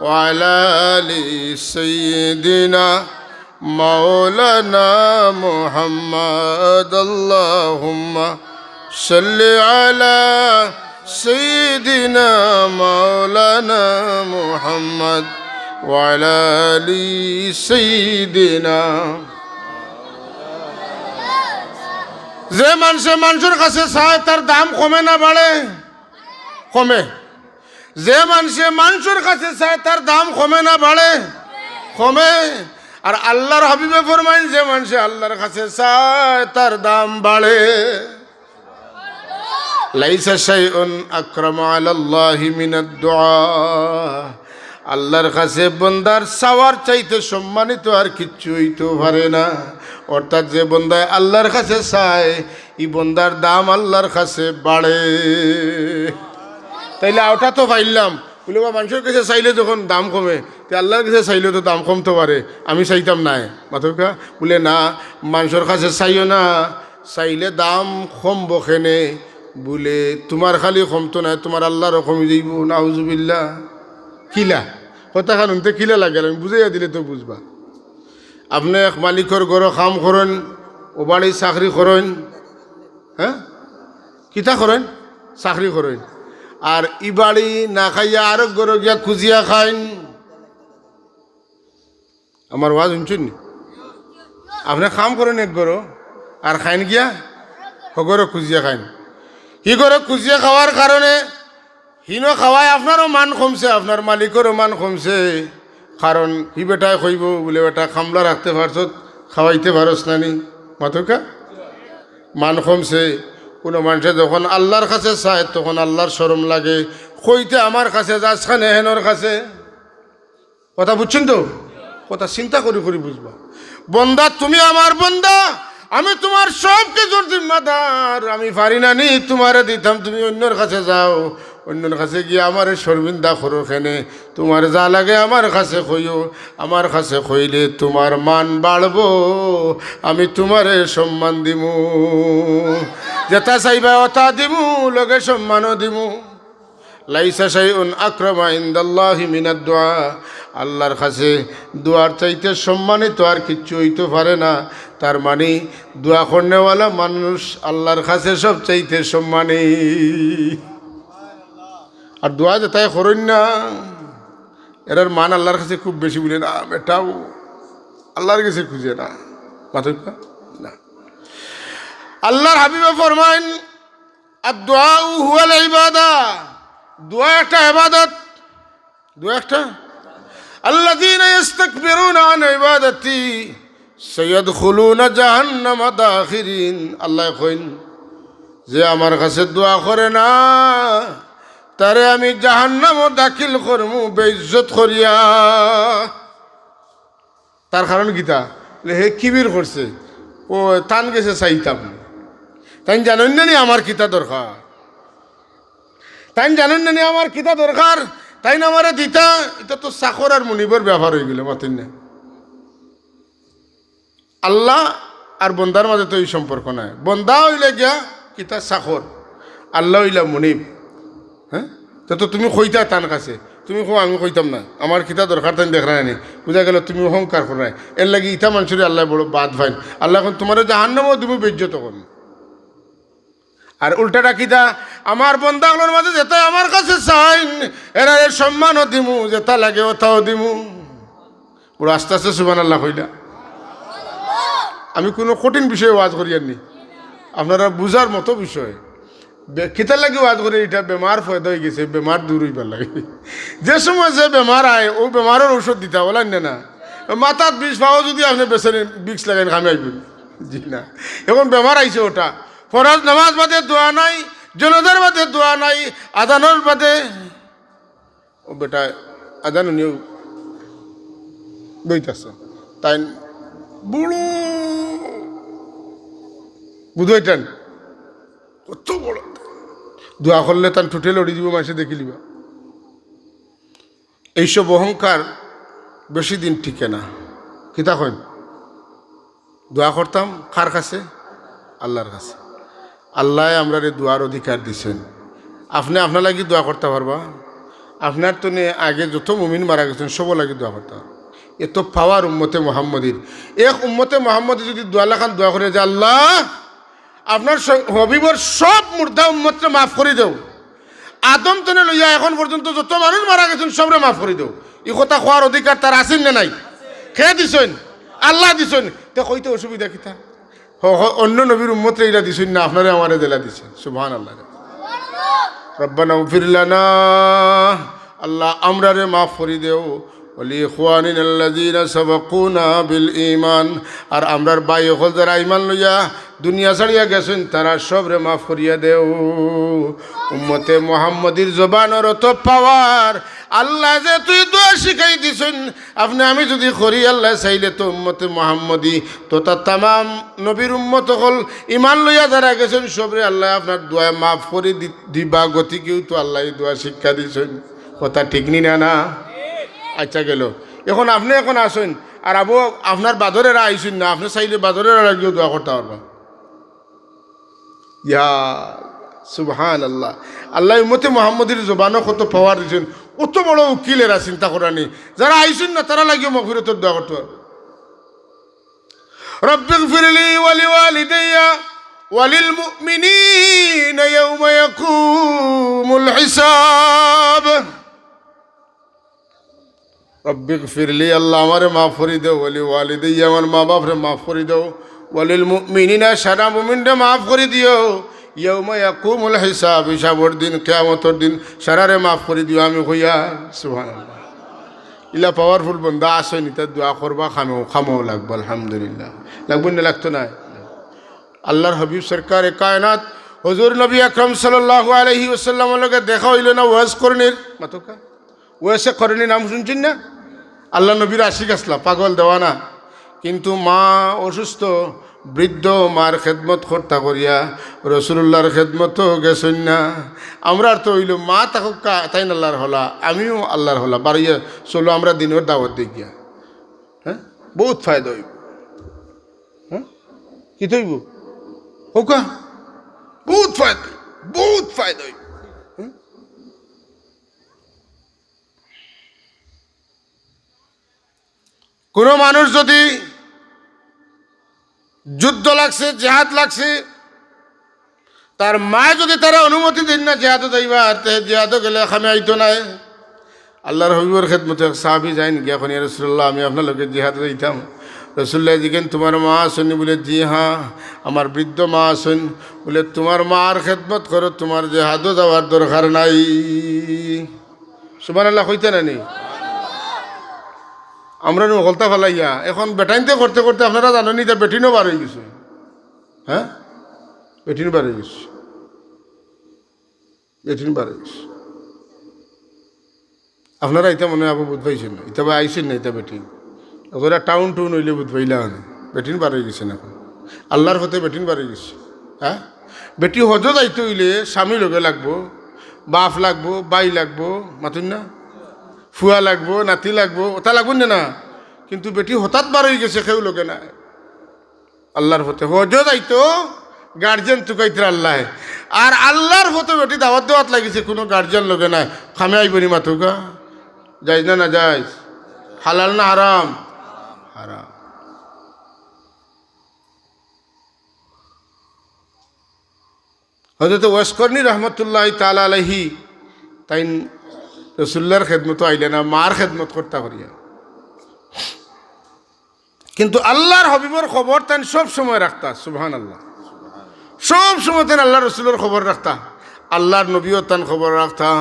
وعلى آل سيدنا مولانا محمد. اللهم صل على سيدنا مولانا محمد وعلى آل سيدنا. যে মানষে মানষর কাছে চায়, তার দাম কমে না বাড়ে? কমে। যে মানষে মানষর কাছে চায়, তার দাম কমে না বাড়ে? কমে। আর আল্লার হাবিবে ফরমাইন, যে মানষে আল্লার কাছে চায়, তার দাম বাড়ে। ليس شيء أكرم على الله من الدعاء. আল্লার কাছে বন্দার চাওয়ার চাইতে সম্মানিত আর কিচ্ছু অইতো পারে না। অর্থাৎ যে বন্দায় আল্লার কাছে চায়, ই বন্দার দাম আল্লার কাছে বাড়ে। তাইলে অটা তো পাইলাম, বুলে বা মানষর কাছে চাইলে যখন দাম কমে, তে আল্লার কাছে চাইলেও তো দাম কমতো পারে, আমি চাইতাম নায়। মাতউক্কা? বুলে না, মানষর কাছে চাইও না, চাইলে দাম কমবো কেনে? বুলে তুমার খালি কমতো নায়, তুমার আল্লারও কমি যাইবো। নাউজুবিল্লাহ। কিলা? কথাখান হুনতে কিলা লাগে, আমি বুঝাইয়া দিলে তো বুঝবা। আপনে এক মালিকর ঘরো কাম করইন, অউ বাড়ি চাকরি করইন, হ্যাঁ, কিতা করইন? চাকরি করইন। আর ই বাড়ি না খাইয়া আরক ঘরো গিয়া খুজিয়া খাইন। আমার ওয়াজ হুনছইন নি? আপনে কাম করইন এক ঘরো, আর খাইন গিয়া হউ ঘরো খুজিয়া খাইন। হি ঘরো খুজিয়া খাওয়ার কারণে হিনো খাওয়ায় আপনারও মান কমছে, আপনার মালিকরও মান কমছে। কারণ হি বেটায় কইবো বুলে, "বেটা, কামলা রাখতে পারছত, খাওয়াইতে পারস না নি?" মাতউক্কা? মান কমছে। কুনু মানষে যখন আল্লার কাছে চায়, তখন আল্লার শরম লাগে। কইতে, "আমার কাছে যাস কেনে হেনর কাছে?" কথা বুঝছইন তো? কথা চিন্তা করি করি বুঝবা। বন্দা, তুমি আমার বন্দা, আমি তুমার সব কিছুর জিম্মাদার। আমি পারি না নি তুমারে দিতাম, তুমি অইন্যর কাছে যাও, অইন্যর কাছে গিয়া আমারে শরমিন্দা করো কেনে? তুমার যা লাগে আমার কাছে কইও, আমার কাছে কইলে তুমার মান বাড়বো, আমি তুমারে সম্মান দিমু, যেটা চাইবা ওটা দিমু, লগে সম্মানও দিমু। ليس شيء أكرم عند الله من الدعاء. আল্লার কাছে দোয়ার চাইতে সম্মানিত আর কিচ্ছু অইতো পারে না। তার মানে দোয়া করনেওয়ালা মানুষ আল্লার কাছে সব চাইতে সম্মানী। আর দোয়া যেতায় করইন না, এরার মান আল্লার কাছে খুব বেশি বুলে না, বেটাও আল্লার কাছে খুজে না। মাতউক্কা? না। আল্লার হাবিবে ফরমাইন, الدعاء هو العبادة. দোয়া একটা ইবাদত। দোয়া একটা। الذين يستكبرون عن عبادتي سيدخلون جهنم داخرين. আল্লায় কইন, যে আমার কাছে দোয়া করে না, তারে আমি জাহান্নামো দাখিল করমু বেইজ্জত করিয়া। তার কারণ কিতা? বুলে, হে কিবির করছে, ও তান গেছে চাইতাম। তাইন জানইন না নি আমার কিতা দরকার? তাইন জানইন না নি আমার কিতা দরকার? তাইন আমারে দিতা, ইটা তো চাকর আর মুনিবর ব্যাপার অইগেলো, মাতইন না। আল্লাহ আর বন্দার মাঝে তো ই সম্পর্ক নাই। বন্দা অইলা গিয়া কিতা? চাকর। আল্লাহ অইলা মুনিব। হ্যাঁ? তে তো তুমি কইতা তান কাছে, তুমি কও, "আমি কইতাম না, আমার কিতা দরকার তাইন দেখরা না নি।" বুঝা গেলো তুমি অহংকার কররায়। এরলাগি ইতা মানষরে আল্লায় বড় বাদ পাইন। আল্লায় কইন, "তুমারে জাহান্নামো দিমু, বেইজ্জত করমু।" আর উল্টাটা কিতা? আমার বন্দা অকলর মাঝে যেতায় আমার কাছে চাইন, এরারে সম্মানও দিমু, যেটা লাগে ওটাও দিমু। বড় আস্তে আস্তে সুবহানাল্লাহ কইলা। আমি কুনু কঠিন বিষয়ে ওয়াজ করিয়ার নি, আপনারা বুঝার মতো বিষয়। বে-, কিতার লাগি ওয়াজ করি, ইটা বেমার পয়দা অইগেছে, বেমার দূর অইবার লাগি। যে সময় যে বেমার আয়, অউ বেমারর ঔষধ দিতা, অলা নি না? মাথাত বিষ, পাও যুদি আপনে বেছেন, বিষ লাগাইন, কামে আইবো নি? জি না। অখন বেমার আইছে ওটা, ফরজ নামাজ বাদে দোয়া নাই, জনাজার বাদে দোয়া নাই, আজানর বাদে। ও বেটা, আজান হুনিয়াউ বইতাছে। তাইন বুড়ো বুঝাইতেন, কত বড়। দোয়া করলে তান ঠুটে লড়ি দিব, মানষে দেখিলিবা। এইসব অহংকার বেশি দিন টিকে না। কিতা কইন? দোয়া করতাম কার কাছে? আল্লাহর কাছে। আল্লায় আমরারে দোয়ার অধিকার দিছইন। আপনে আপনার লাগি দোয়া করতা পারবা? আপনার তনে আগে যত মুমিন মারা গেছইন, সবর লাগি দোয়া করতা পারবা। এত পাওয়ার উম্মতে মুহাম্মদীর। এক উম্মতে মুহাম্মদী যদি দোয়া লাখান দোয়া করে যে, "আল্লাহ, আপনার স-, হবিবর সব মুর্দা উম্মতরে মাফ করি দেও, আদম তনে লইয়া এখন পর্যন্ত যত মানুষ মারা গেছইন, সবরে মাফ করি দেও।" ই কথা কওয়ার অধিকার তার আছইন না নাই? কে দিছইন? আল্লায় দিছইন। তে কইতে অসুবিধা কিতা? হ, হ, অন্য নবীর উম্মতরে ইলা দিছইন না, আপনারে আমারে যেলা দিছইন। সুবহানাল্লাহ। রব্বানা গফির লানা, আল্লাহ, আমরারে মাফ করি দেও। ওয়ালি ইখওয়ানিনাল্লাযীনা সাবাকুনা বিল ঈমান, আর আমরার ভাই অকল যারা ঈমান লইয়া দুনিয়া ছাড়িয়া গেছইন, তারা সবরে মাফ করিয়া দেও। উম্মতে মুহাম্মদীর জবানর অত পাওয়ার, আল্লায় যে তুই দোয়া শিখাই দিছইন, আপনে আমি যদি করি, আল্লায় চাইলে তো উম্মতে মুহাম্মদী তথা তামাম নবীর উম্মত অকল ঈমান লইয়া যারা গেছইন, সবরে আল্লায় আপনার দোয়ায় মাফ করি দি-, দিবা। গতিকেউ তো আল্লায় ই দোয়া শিক্ষা দিছইন। কথা ঠিক নি না, না? আচ্ছা, গেল। এখন আপনে এখন আছইন, আর আবু আপনার বাদরেরা আইছইন না, আপনে চাইলে বাদরেরা লাগিও দোয়া করতা পারবা। ইয়া সুবহানাল্লাহ। আল্লায় উম্মতে মুহাম্মদীর জবানো কত পাওয়ার দিছইন, অত বড় উকিল এরা, চিন্তা করা নি। যারা আইছইন না, তারা লাগিও মাগফিরাতর দোয়া করতা পারবা। রব্বিগফিরলি ওয়ালি ওয়ালিদাইয়া ওয়ালিল মুমিনিনা ইয়াউমা ইয়াকুমুল হিসাব। রব্বিগফিরলি, আল্লাহ আমারে মাফ করি দেও, ওয়ালি ওয়ালিদাইয়া, আমার মা বাপরে মাফ করি দেও, ওয়ালিল মুমিনিনা, সারা মুমিনরে মাফ করি দিও, ইয়াউমা ইয়াকুমুল হিসাব, হিসাবর দিন, কিয়ামতর দিন, সারারে মাফ করি দিও। আমি কইয়া, সুবহানাল্লাহ। ইলা পাওয়ারফুল বন্দা আছইন, ইতা দোয়া করবা, কামো, কামো লাগবো, আলহামদুলিল্লাহ। লাগবো না, লাগতো না? আল্লাহর হাবিব সরকারে কায়নাত হুজুর নবী আকরাম সাল্লাল্লাহু আলাইহি ওয়াসাল্লামর লগে দেখা অইলো না ওয়েস করনীর? মাতউক্কা। ওয়েসে করনীর নাম শুনছইন না? আল্লাহর নবীর আশিক আছলা, পাগল দেওয়ানা। কিন্তু মা অসুস্থ, বৃদ্ধ, মার খেদমত করতা করিয়া রসুলুল্লাহর খেদমতো গেছইন না। আমরার তো অইলো মা থাকউক্কা, তাইন আল্লাহর হলা, আমিও আল্লাহর হলা, বারইয়া চলো আমরা দিনর দাওয়াত দেই গিয়া। হ্যাঁ, বউত ফায়দা অইবো। হ্যাঁ, কিতা অইবো? কউক্কা, বউত ফায়দা অইবো, বউত ফায়দা অইবো। হ্যাঁ? কোনো মানুষ যদি যুদ্ধ লাগছে, জেহাদ লাগছে, তার মায় যদি তারে অনুমতি দেইন না জেহাদো যাইবার, তে জেহাদো গেলে কামে আইতো নায়। আল্লাহর হাবিবর খেদমতো এক সাহাবী যাইন গিয়া কইন, "ইয়া রাসূলুল্লাহ, আমি আপনার লগে জেহাদো যাইতাম।" রাসূলুল্লাহ জিগাইন, "তুমার মা আছইন নি?" বুলে, "জি হ্যাঁ, আমার বৃদ্ধ মা আছইন।" বুলে, "তুমার মার খেদমত করো, তুমার জেহাদো যাওয়ার দরকার নাই।" সুবহানাল্লাহ কইতা না নি? আমরা নু হকলতা ফালাইয়া, এখন বেটাইন্তে করতে করতে আপনারা জানইন নি, ইতা বেটিনও বার অইগেছে। হ্যাঁ? বেটিনও বার অইগেছে। বেটিন বার অইগেছে। আপনারা ইতা মনে অয় আবু বুঝ পাইছইন না, ইতা বা আইছইন না, ইতা বেটিন। অগরা টাউন টুন অইলে বুঝ পাইলা অনে। বেটিন বার অইগেছে না এখন। আল্লাহর পথে বেটিন বার অইগেছে। হ্যাঁ? বেটি হজো যাইতে অইলে স্বামী লগে লাগবো, বাপ লাগবো, ভাই লাগবো, মাতইন না? ফুয়া লাগবো, নাতি লাগবো, অতা লাগবো না, না? কিন্তু বেটি হঠাৎ বার অইগেছে, কেউ লগে নাই। আল্লাহর পথে হজো যাইতো, গার্জিয়ান তুকাইতরা আল্লায়। আর আল্লাহর পথে বেটি দাওয়াত দেওয়াত লাগিছে, কোনো গার্জিয়ান লগে নাই। কামে আইবো নি মাতউক্কা? জায়েজ না নাজায়েজ? হালাল না হারাম? হারাম। হযরত ওয়েস করনী রহমতুল্লাহি তাআলা আলাইহি তাইন রাসূলুল্লাহর খেদমতো আইলা না, মার খেদমত করতা করিয়া। কিন্তু আল্লাহর হাবিবর খবর তাইন সব সময় রাখতা, সুবহানাল্লাহ। সব সময় তাইন আল্লাহর রাসূলর খবর রাখতা, আল্লাহর নবীও তান খবর রাখতা।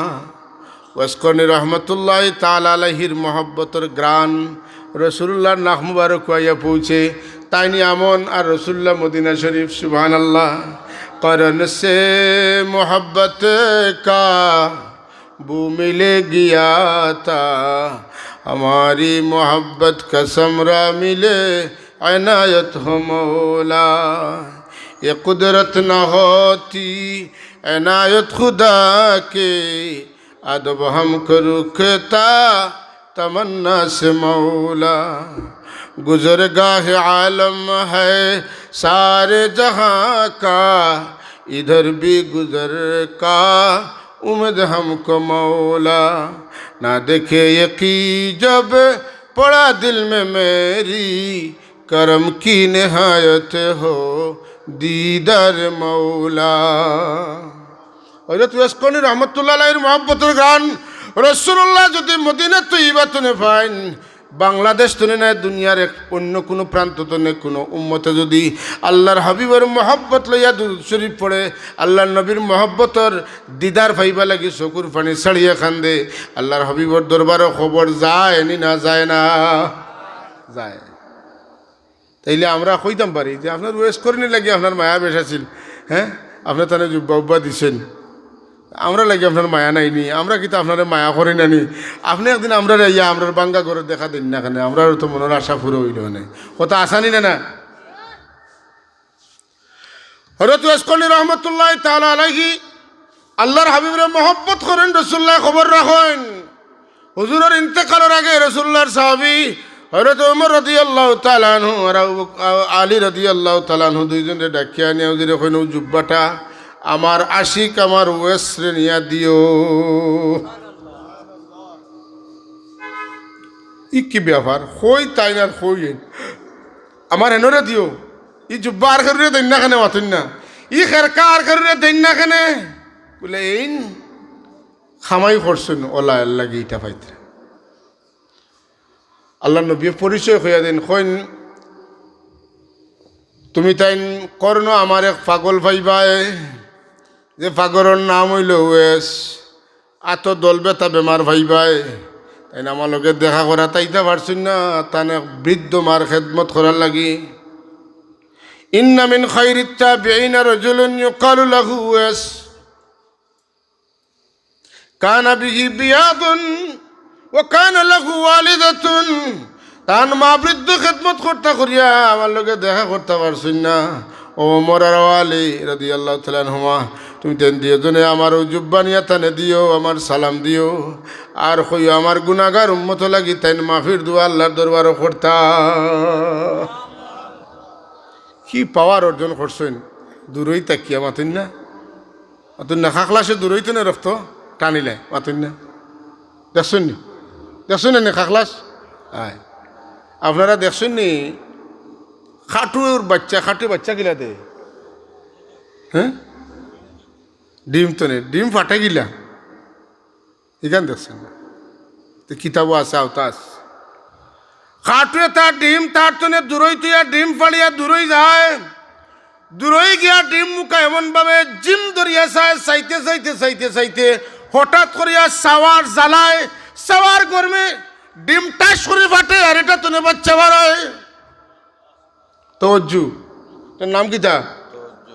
ওয়েস করনী রহমতুল্লাহি তাআলা আলাইহির মহব্বতর ঘ্রাণ রাসূলুল্লাহর নাক মুবারক আইয়া পৌঁছে। তাইন ইয়ামন আর রাসূলুল্লাহ মদিনা শরীফ, সুবহানাল্লাহ। قرن سے محبت کا بو مل گیا تھا، ہماری محبت کا ثمرہ ملے عنایت ہو مولا۔ یہ قدرت نہ ہوتی عنایت خدا کے، ادب ہم کو رکتا تمنا سے مولا۔ گزرگاہ عالم ہے سارے جہاں کا، ادھر بھی گزر کا امید ہم کو مولا۔ نہ دیکھے یقین جب پڑا دل میں میری، کرم کی نہایت ہو دیدار مولا۔ হযরত ওয়েস করনী রহমতুল্লাহ আলাইহির মহব্বতর গান, রাসূলুল্লাহ যদি মদিনা তৈয়বা তনে পাইন, বাংলাদেশ তনে নায়, দুনিয়ার এক অন্য কুনু প্রান্ত তনে কুনু উম্মতে যদি আল্লাহর হাবিবর মহব্বত লইয়া দুরূদ শরীফ পড়ে, আল্লাহর নবীর মহব্বতর দিদার পাইবার লাগি চকুর পানি ছাড়িয়া কান্দে, আল্লাহর হাবিবর দরবারো খবর যায় নি না যায় না? যায়। তাইলে আমরা কইতাম পারি যে আপনার ওয়েস করনীর লাগি আপনার মায়া বেশ আছিল, হ্যাঁ, আপনে তানে জুব্বা উব্বা দিছেন, আমরার লাগি আপনার মায়া নাই নি? আমরা কিতা আপনারে মায়া করি না নি? আপনে একদিন আমরারে আইয়া আমরার ভাঙ্গা ঘরো দেখা দেইন না কেনে? আমরারও তো মনর আশা পুরা অইলো অনে। কথা আসানি না না? হযরত ওয়েস করনী রহমতুল্লাহ তাআলা আলাইহি আল্লাহর হাবিবরে মহব্বত করইন, রাসূলুল্লায় খবর রাখইন। হুজুরর ইন্তেকালর আগে রাসূলুল্লাহর সাহাবী হযরত ওমর রাদিয়াল্লাহু তাআলা আনহু আর আবু বক-, আ-, আলী রাদিয়াল্লাহু তাআলা আনহু দুইজনরে ডাকিয়া আনিয়া হুজুরে কইন, "অউ জুব্বাটা আমার আশিক আমার ওয়েসরে নিয়া দিও।" ই কি ব্যাপার? কই তাইন আর কই এইন? "আমার হেনরে দিও।" ই জুব্বা আর কেউরে দেইন না কেনে মাতইন না? ই খেরকা আর কেউরে দেইন না কেনে? বুলে, "এইন কামাই করছইন, অলা এরলাগি ইটা পাইতরা।" আল্লাহর নবীয়ে পরিচয় কইয়া দেইন, কইন, "তুমি তাইন করনো আমার এক পাগল পাইবায়, যে পাগলর নাম অইলো ওয়েস, আতো দল বেতা বেমার পাইবায়, তাইন আমার লগে দেখা করাত আইতা পারছইন না, তান এক বৃদ্ধ মার খেদমত করার লাগি।" ইন্না মিন খাইরিত তাবিঈনা রাজুলুন ইউকালু লাহু ওয়েস। কানা বিহি বিয়াদুন ওয়া কানা লাহু ওয়ালিদাতুন। তান মা বৃদ্ধ খেদমত করতা করিয়া আমার লগে দেখা করতা পারছইন না। ও ওমর আর আলী রাদিয়াল্লাহু তাআলা আনহুমা, তুমি তাইন দুইওজনে আমার অউ জুব্বা নিয়া তানে দিও, আমার সালাম দিও, আর কইও আমার গুনাগার উম্মতর লাগি তাইন মাফির দোয়া আল্লাহর দরবারো করতা। কি পাওয়ার অর্জন করছইন, দূরই থাকিয়া মাতইন না। অত না খাখলাসে দূরইতো না রক্ত টানিলে, মাতইন না। দেখছইন নি? দেখছইন নি খাখলাস? আয়। আপনারা দেখছইন নি? খাটুর বাচ্চা, খাটু বাচ্চা কিলা দে? হ্যাঁ? ডিম তো নেই, ডিম ফাটে গিলা। ইখান দেখছইন না? তো কিতাবো আছে, আওতা আছে। খাটুয়ে তার ডিম তার তনে দূরই তুইয়া ডিম ফাড়িয়া দূরই যায়। দূরই গিয়া ডিম মুখা এমন ভাবে জিম ধরিয়া চায়, চাইতে চাইতে চাইতে চাইতে হঠাৎ করিয়া চাওয়ার জ্বালায়, চাওয়ার গরমে ডিম টাস করি ফাটে, আর ইটা তনে বাচ্চা বার অয়। তওজ্জু। এটার নাম কিতা?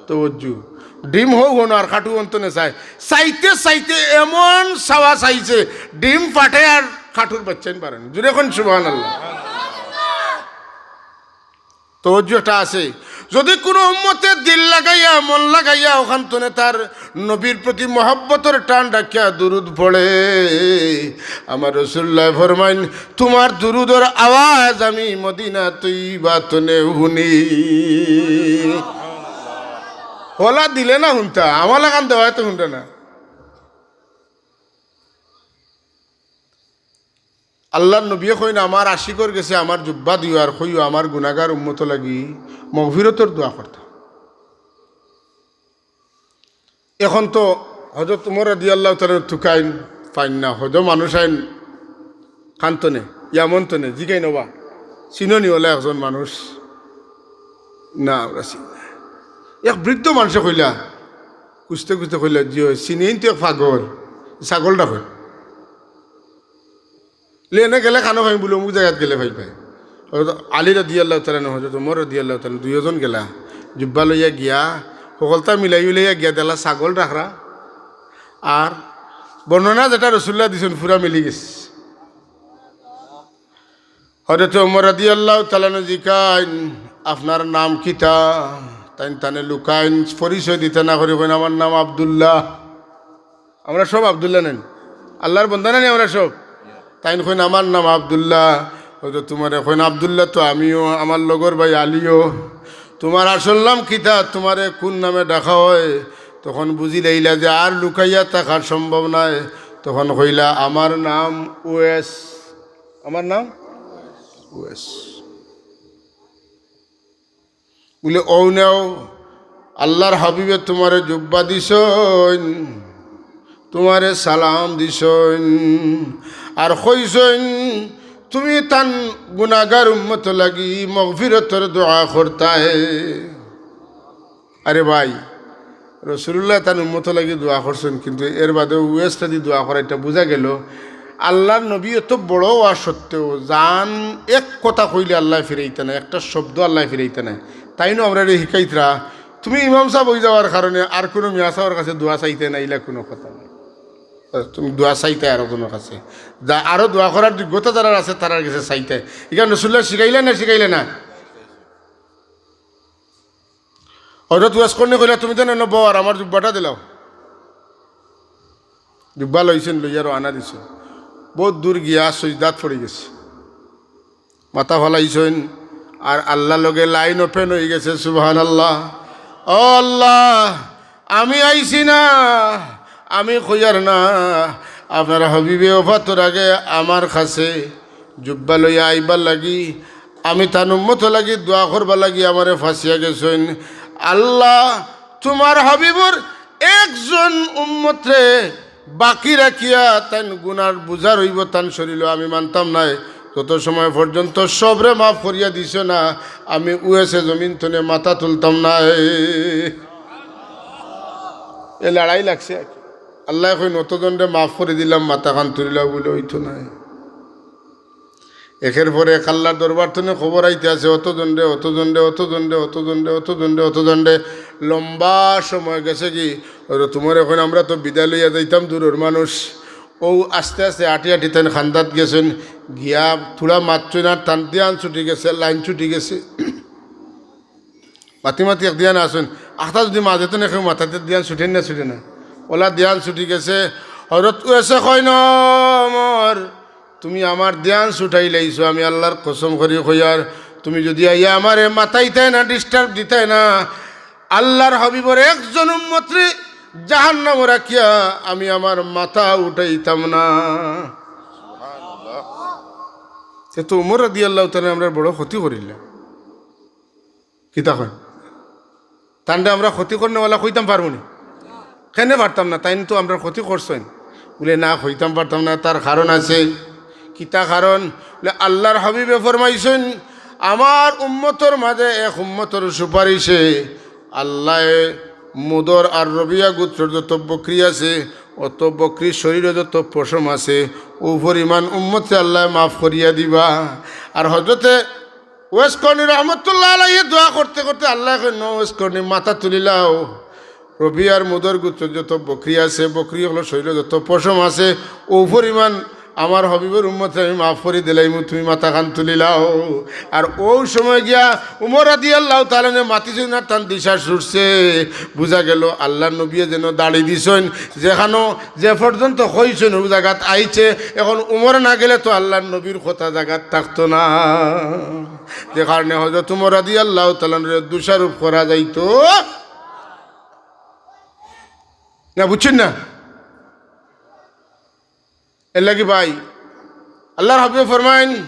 তওজ্জু। ডিম হউ হনো আর খাটু অন্তনে চায়। চাইতে চাইতে এমন চাওয়া চাইছে, ডিম ফাটে আর খাটুর বাচ্চাইন পারে না। জুরে কইন সুবহানাল্লাহ। তওজ্জু একটা আছে। যদি কুনু উম্মতে দিল লাগাইয়া, মন লাগাইয়া, অখান তনে তার নবীর প্রতি মহব্বতর টান রাখিয়া দুরুদ পড়ে, আমার রাসূলুল্লায় ফরমাইন, তুমার দুরুদর আওয়াজ আমি মদিনা তৈবা তনে হুনি। হলা দিলে না হুনতা, আমার লাখান দেওয়ায় তো হুনতা না। আল্লাহর নবীয়ে কইন, আমার আশিকর গেছে আমার জুব্বা দিও আর কইও আমার গুনাগার উম্মতর লাগি মগফিরতর দোয়া করতা। এখন তো হযরত উমর রাদিয়াল্লাহু তাআলা আনহু তুকাইন, পাইন না, হয়তো মানুষ আইন কান তনে, ইয়ামন তনে, জিগাইন ওবা, চিনো নি অলা একজন মানুষ? না, আমরা চিনি না। এক বৃদ্ধ মানষে কইলা, খুঁজতে খুঁজতে কইলা, "জি অয়, চিনি, এইন তো এক পাগল, ছাগলটা কই।" লে এনে গেলে কানো পাইম বুলে, অমুক জাগাত গেলে পাইবায়। হযরত আলী রাদিয়াল্লাহু তাআলা আনহু, হযরত উমর রাদিয়াল্লাহু তাআলা আনহু, দুইওজন গেলা, জুব্বা লইয়া গিয়া, হকলতা মিলাই উলাইয়া গিয়া দেখলা ছাগল রাখরা। আর বর্ণনা যেটা রাসূলুল্লায় দিছইন, পুরা মিলি গেছে। হযরত উমর রাদিয়াল্লাহু তাআলা আনহু জিকাইন, "আপনার নাম কিতা?" তাইন তানে লুকাইন, পরিচয় দিতা না করি কইন, "আমার নাম আব্দুল্লাহ।" আমরা সব আব্দুল্লাহ নানি? আল্লার বন্দা নানি আমরা সব? তাইন কইন, "আমার নাম আব্দুল্লাহ।" হজরতে উমরে কইন, "আব্দুল্লাহ তো আমিও, আমার লগর ভাই আলীও। তুমার আসল নাম কিতা? তুমারে কুন নামে ডাকা অয়?" তখন বুঝিলাইলা যে আর লুকাইয়া থাকা সম্ভব নায়। তখন কইলা, "আমার নাম উয়েস।" আমার নাম উয়েস। বুলে, "অউ নেও, আল্লার হাবিবে তুমারে জুব্বা দিছইন, তুমারে সালাম দিছইন, আর কইছইন, তুমি তান গুনাগার উম্মত লাগি মগফিরতর দোয়া করতায়।" আরে ভাই, রসুলুল্লায় তান উম্মত লাগি দোয়া করছইন, কিন্তু এর বাদে উয়েসরে দি দোয়া করা, ইটা বুঝা গেল। আল্লার নবী অত বড় অওয়া সত্ত্বেও জান এক কথা কইলে আল্লায় ফিরাইতা নায়, একটা শব্দ আল্লায় ফিরাইতা নায়। তাইনও আমরারে হিকাইতরা, তুমি ইমাম সাব অইযাওয়ার কারণে আর কুনু মিয়া সাবর কাছে দোয়া চাইতায় না, ইলা কুনু কথা নায়। তুমি দোয়া চাইতায় আরো জনর কাছে, যা আরো দোয়া করার যোগ্যতা যারার আছে, তারার কাছে চাইতায়। ইখান রসুলুল্লায় শিখাইলা না, শিখাইলা না? হজরত উয়েস করনি কইলা, "তুমি যেন এনো বও আর আমার জুব্বাটা দিলাও।" জুব্বা লইছইন, লইয়া রওয়ানা দিছইন। বউত দূর গিয়া সইজদাত পড়ি গেছে, মাথা ফালাইছইন, আর আল্লার লগে line open অই গেছে। সুবহানাল্লাহ। ও আল্লাহ, আমি আইছি না, আমি কইয়ার না, আপনার হাবিবে ওফাতর আগে আমার কাছে জুব্বা লইয়া আইবার লাগি, আমি তান উম্মত লাগি দোয়া করবার লাগি আমারে ফাঁসিয়া গেছইন। আল্লাহ, তুমার হাবিবর একজন উম্মতরে বাকি রাখিয়া তাইন গুনার বুঝা রইবো তান শরীলো, আমি মানতাম নায়। যত সময় পর্যন্ত সবরে মাফ করিয়া দিছো না, আমি উয়েসে জমিন তনে মাথা তুলতাম নায়। এ লড়াই লাগছে আর কি। আল্লায় কইন, "অতজনরে মাফ করি দিলাম, মাথাখান তুলিলাও," বুলে অইতো নায়। একের পর এক আল্লার দরবার তনে খবর আইতে আছে, অতজনরে, অতজনরে, অতজনরে, অতজনরে, অতজনরে, অতজনরে। লম্বা সময় গেছেগি, হজরতে উমরে কইন, "আমরা তো বিদায় লইয়া যাইতাম, দূরর মানুষ।" অউ আস্তে আস্তে আটি আটি তাইন কান্দাত গেছইন, গিয়া থুড়া মাতছইন আর তান ধিয়ান ছুটি গেছে, line ছুটি গেছে। মাতি মাতি এক ধিয়ান আছইন, আখতা যুদি মাঝে তনে কেউ মাতাইতে ধিয়ান ছুটের না, ছুটে না? অউলা ধিয়ান ছুটি গেছে। হজরত উয়েসে কইন, "ও উমর, তুমি আমার ধিয়ান ছুটাইলাইছো, আমি আল্লার কসম করি কইয়ার, তুমি যুদি আইয়া আমারে মাতাইতায় না, disturb দিতায় না, আল্লার হাবিবর একজন উম্মতরে জাহান্নামো রাখিয়া আমি আমার মাথা উঠাইতাম না।" তে তো উমর রাদিয়াল্লাহু তাআলা আমরার বড় ক্ষতি করিলা। কিতা কইন? তানরে আমরা ক্ষতি করনেওয়ালা কইতাম পারমুনি? কেনে পারতাম না? তাইন তো আমরার ক্ষতি করছইন। বুলে, "না, কইতাম পারতাম না, তার কারণ আছে।" কিতা কারণ? বুলে, আল্লার হাবিবে ফরমাইছইন, "আমার উম্মতর মাঝে এক উম্মতর সুপারিশে আল্লায় মুদর আর রবিয়া গোত্রর যত বকরি আছে, অত বকরির শরীরো যত পশম আছে, অউ পরিমাণ উম্মতরে আল্লায় মাফ করিয়া দিবা।" আর হজরতে ওয়েস করনী রহমতুল্লাহ আলাইহি দোয়া করতে করতে আল্লায় কইন, "ওয়েস করনী, মাথা তুলিলাও। রবি আর মুদর গোত্রর যত বকরি আছে, বকরি অকলর শরীরো যত পশম আছে, অউ পরিমাণ আমার হাবিবর উম্মতরে আমি মাফ করি দিলাইমু, তুমি মাথাখান তুলিলাও।" আর অউ সময় গিয়া উমর রাদিয়াল্লাহু তাআলা আনহু মাতিছইন আর তান দিশা ছুটছে। বুঝা গেল আল্লার নবীয়ে যেন দাড়ি দিছইন, যেখানো যে পর্যন্ত কইছইন অউ জাগাত আইছে। এখন উমর না গেলে তো আল্লার নবীর কথা জাগাত থাকতো না। যে কারণে হজরত উমর রাদিয়াল্লাহু তাআলা আনহুরে দোষারোপ করা যাইতো না, বুঝছইন না? এরলাগি ভাই, আল্লার হাবিবে ফরমাইন,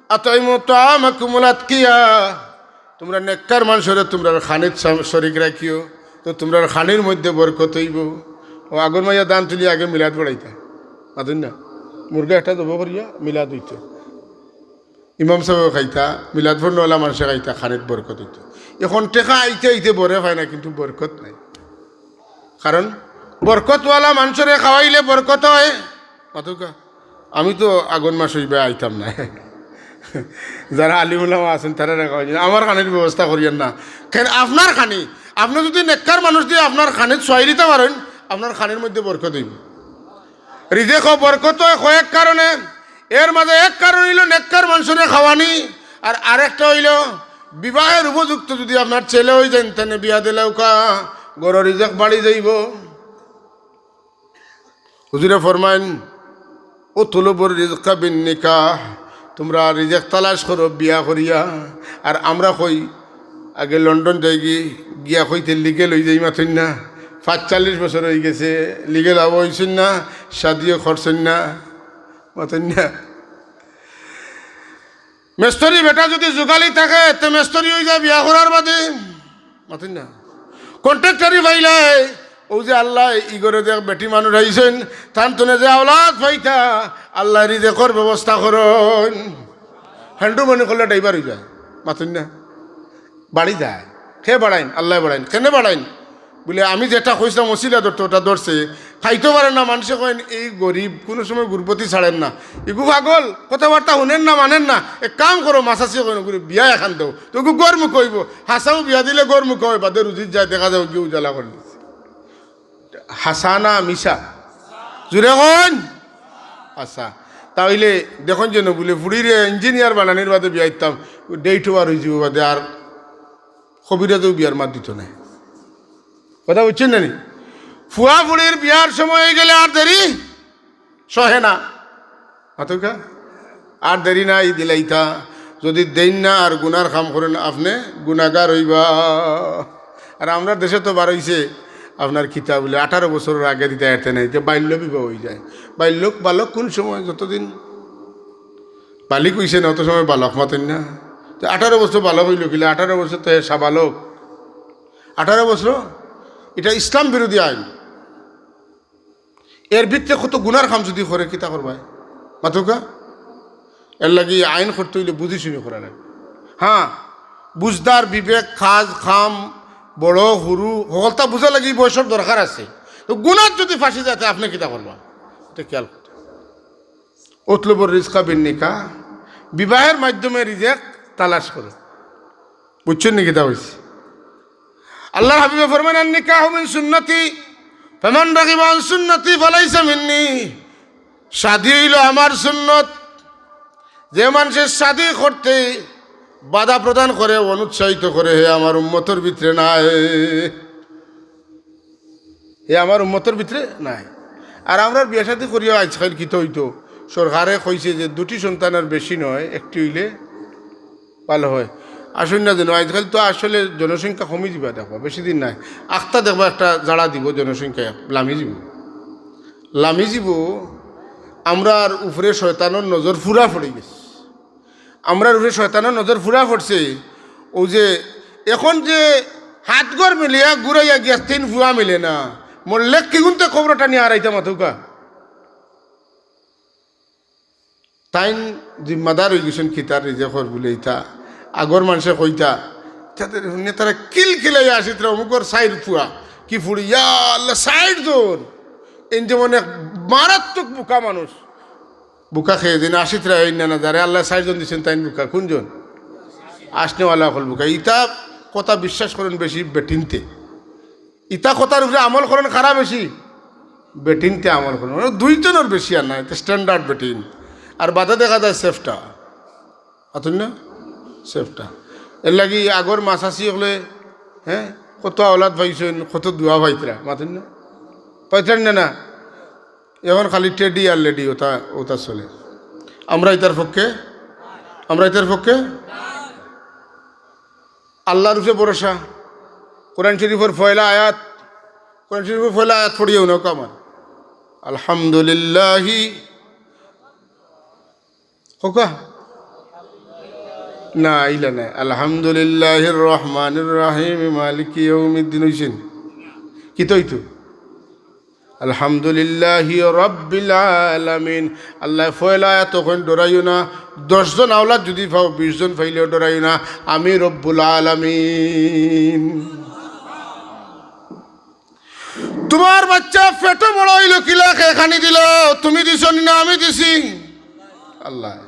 "আতইমু তাআমাকুমুল আতকিয়া", তুমরা নেককার মানষরে তুমরার খানিত শা-, শরিক রাখিও, তো তুমরার খানির মধ্যে বরকত অইবো। অউ আগর মাইয়া ধান তুলি আগে মিলাদ পড়াইতা, মাতইন না, মুরগা একটা জবো করিয়া মিলাদ অইতো। ইমাম সাবে খাইতা, মিলাদ পড়নেওয়ালা মানষে খাইতা, খানিত বরকত অইতো। এখন টেকা আইতে আইতে বরে পায় না, কিন্তু বরকত নাই। কারণ বরকতওয়ালা মানষরে খাওয়াইলে বরকত অয়। মাতউক্কা, আমি তো আগন মাস অইবা আইতাম না। যারা আলিম উলামা আছইন, তারারে খাওয়াইন, আমার খানির ব্যবস্থা করিয়েন না। কেনে আপনার খানি, আপনে যুদি নেককার মানুষ দিয়া আপনার খানিত চুয়াই দিতা পারইন, আপনার খানির মধ্যে বরকত অইবো। রিজেকো বরকত অয় কয়েক কারণে, এর মাঝে এক কারণ অইলো নেককার মানষরে খাওয়ানি, আর আরেকটা অইলো বিবাহের উপযুক্ত যদি আপনার ছেলে অইযাইন, তানে বিয়া দিলাউক্কা, ঘরর রিজেক বাড়ি যাইবো। হুজুরে ফরমাইন, "উতলুবুর রিজকা বিন নিকাহ", তুমরা রিজেক তালাশ করো বিয়া করিয়া। আর আমরা কই, আগে লন্ডন যাইগি, গিয়া কইতে লিগেল অইযাই, মাতইন না। পাঁচচল্লিশ বছর অইগেছে, লিগেল অইছইন না, শাদিও করছইন না, মাতইন না। মেস্তরি বেটা যদি জুগালি থাকে, তে মেস্তরি অইযায় বিয়া করার বাদে। মাতইন না। কন্ট্রাক্টরি পাইলায়, অউ যে আল্লায় ই ঘরো যে বেটি মানুষ আইছইন, তান তনে যে আওলাদ পাইতা, আল্লায় রিজেকর ব্যবস্থা করইন। হ্যান্ডু মনে করলে ড্রাইভার অইযায়। মাতইন না। বাড়ি যায়। কে বাড়াইন? আল্লায় বাড়াইন। কেনে বাড়াইন? বুলে, "আমি যেটা কইছলাম, অছিলা ধরতো, ওটা ধরছে।" খাইতো পারের না, মানষে কইন, "এই গরিব, কুনু সময় গুরবতি ছাড়ের না। ইগু পাগল, কথাবার্তা হুনের না, মানের না। এক কাম করো, মাছাছি কইন, ওগুরে বিয়া এখান দেও।" তো ওগু গরমুখ অইবো। হাছাউ বিয়া দিলে গরমুখ অয়, বাদে রুজিত যায়, দেখা যায় ওগু উজালা করি দিছে। হাছা না মিছা? জুরে কইন। আচ্ছা, তা অইলে দেখইন যেন বুলে, ফুড়িরে ইঞ্জিনিয়ার বানানির বাদে বিয়া দিতাম, ডেট ওভার অইযিবো বাদে, আর কবিরাজেও বিয়ার মাত দিতো নায়। কথা বুঝছইন না নি? ফুয়া ফুড়ির বিয়ার সময় অইগেলে আর দেরি সহে না। মাতউক্কা? আর দেরি নাই দিলাইতা। যদি দেইন না আর গুনার কাম করইন, আপনে গুনাগার অইবা। আর আমরার দেশে তো বার অইছে আপনার কিতা বুলে, আঠারো বছরর আগে দিতা পারতে নায়, তে বাল্য বিবাহ অইযায়। বাল্যক বালক কুন সময়? যতদিন বালিক অইছে না, অত সময় বালক মাতইন না। তে আঠারো বছর বালক অইলো কিলা? আঠারো বছর তো হে সাবালক। আঠারো বছর, ইটা ইসলাম বিরোধী আইন। এর ভিতরে কত গুনার কাম যদি করে, কিতা করবায়? মাতউক্কা? এরলাগি আইন করতে অইলে বুঝি শুনি করা লাগে। হ্যাঁ, বুঝদার বিবেক, কাজ, কাম, বড়, হুরু, হকলতা বুঝা লাগি বয়সর দরকার আছে। তো গুনাত যদি ফাঁসি যায়, তে আপনে কিতা করবা? ইটা খেয়াল করতে। উতলুবুর রিজকা বিন নিকাহ, বিবাহের মাধ্যমে রিজেক তালাশ করো। বুঝছইন নি কিতা কইছি? আল্লাহর হাবিবে ফরমাইন, "আন নিকাহু মিন সুন্নতি, ফামান রাগিবা আন সুন্নতি ফালাইসা মিন্নি।" শাদী অইলো আমার সুন্নত। যে মানষে শাদী করতে বাধা প্রদান করে, অনুৎসাহিত করে, হে আমার উম্মতর ভিতরে নাই। হে আমার উম্মতর ভিতরে নাই। আর আমরার বিয়া শাদী করিয়া আইজকাইল কিতা অইতো, সরকারে কইছে যে দুটি সন্তানর বেশি নয়, একটি অইলে ভালা অয়। আসইন না যেন, আইজকাইল তো আসলে জনসংখ্যা কমি যিবা, দেখবা বেশি দিন নাই, আখতা দেখবা একটা জাড়া দিবো, জনসংখ্যা লামি যিবো, লামি যিবো। আমরার উপরে শয়তানর নজর পুরা পড়ি গেছে। আমরার উপরে শয়তানর নজর পুরা পড়ছে। অউ যে অখন যে হাত ঘর মিলিয়া ঘুরাইয়া গিয়া তিন ফুয়া মিলে না, মরলে কিগুনতে কবরো টানিয়া হারাইতা, মাতউক্কা। তাইন জিম্মাদার অইগেছইন কিতার রিজেকর বুলে ইতা। আগর মানষে কইতা, তাদের হুনিয়া তারা কিলকিলাইয়া আসিত্রা, অমুকর চাইর ফুয়া, কি ফুড়ি, ইয়া আল্লাহ, চাইর জন। এইন যেমন এক মারাত্মক বুকা মানুষ। বুকা খেয়ে দিন আসিত্রা অইন না, না, যারে আল্লায় চাইর জন দিছইন, তাইন বুকা। কুনজন? আসনেওয়ালা অকল বুকা। ইতা কথা বিশ্বাস করইন বেশি বেটিন্তে। ইতা কথার উপরে আমল করইন কারা বেশি? বেটিন্তে আমল করইন। মানে দুইজনর বেশি আর না, ইতা standard বেটিন। আর বাদে দেখা যায় সেফটা। মাতইন না? সেফটা। এরলাগি আগর মাছাছি অকলে, হ্যাঁ, কত আওলাদ পাইছইন, কত দোয়া পাইত্রা। মাতইন না? পাইত্রা না, না? অখন খালি টেডি আর লেডি, ওটা, ওটা চলে। আমরা ইতার পক্ষে, আমরা ইতার পক্ষে। আল্লাহর উপরে ভরসা। কোরআন শরীফর পয়লা আয়াত, কোরআন শরীফর পয়লা আয়াত পড়িয়া হুনাউক্কা আমার। আলহামদুলিল্লাহি, কউক্কা? না, ইলা নায়। আলহামদুলিল্লাহির রহমানির রহিম, মালিকি ইয়াউমিদ্দিন অইছে নি? কিতা অইতো? আলহামদুলিল্লাহি রাব্বিল আলামিন। আল্লায় পয়লা আয়াতো কইন, "ডরাইও না।" দশ জন আওলাদ যদি পাও, বিশ জন পাইলেও ডরাইও না, আমি রব্বুল আলামিন। তুমার বাইচ্চা পেটো বড় অইলো কিলা, কে খানি দিলো? তুমি দিছো নি না আমি দিছি? আল্লায়।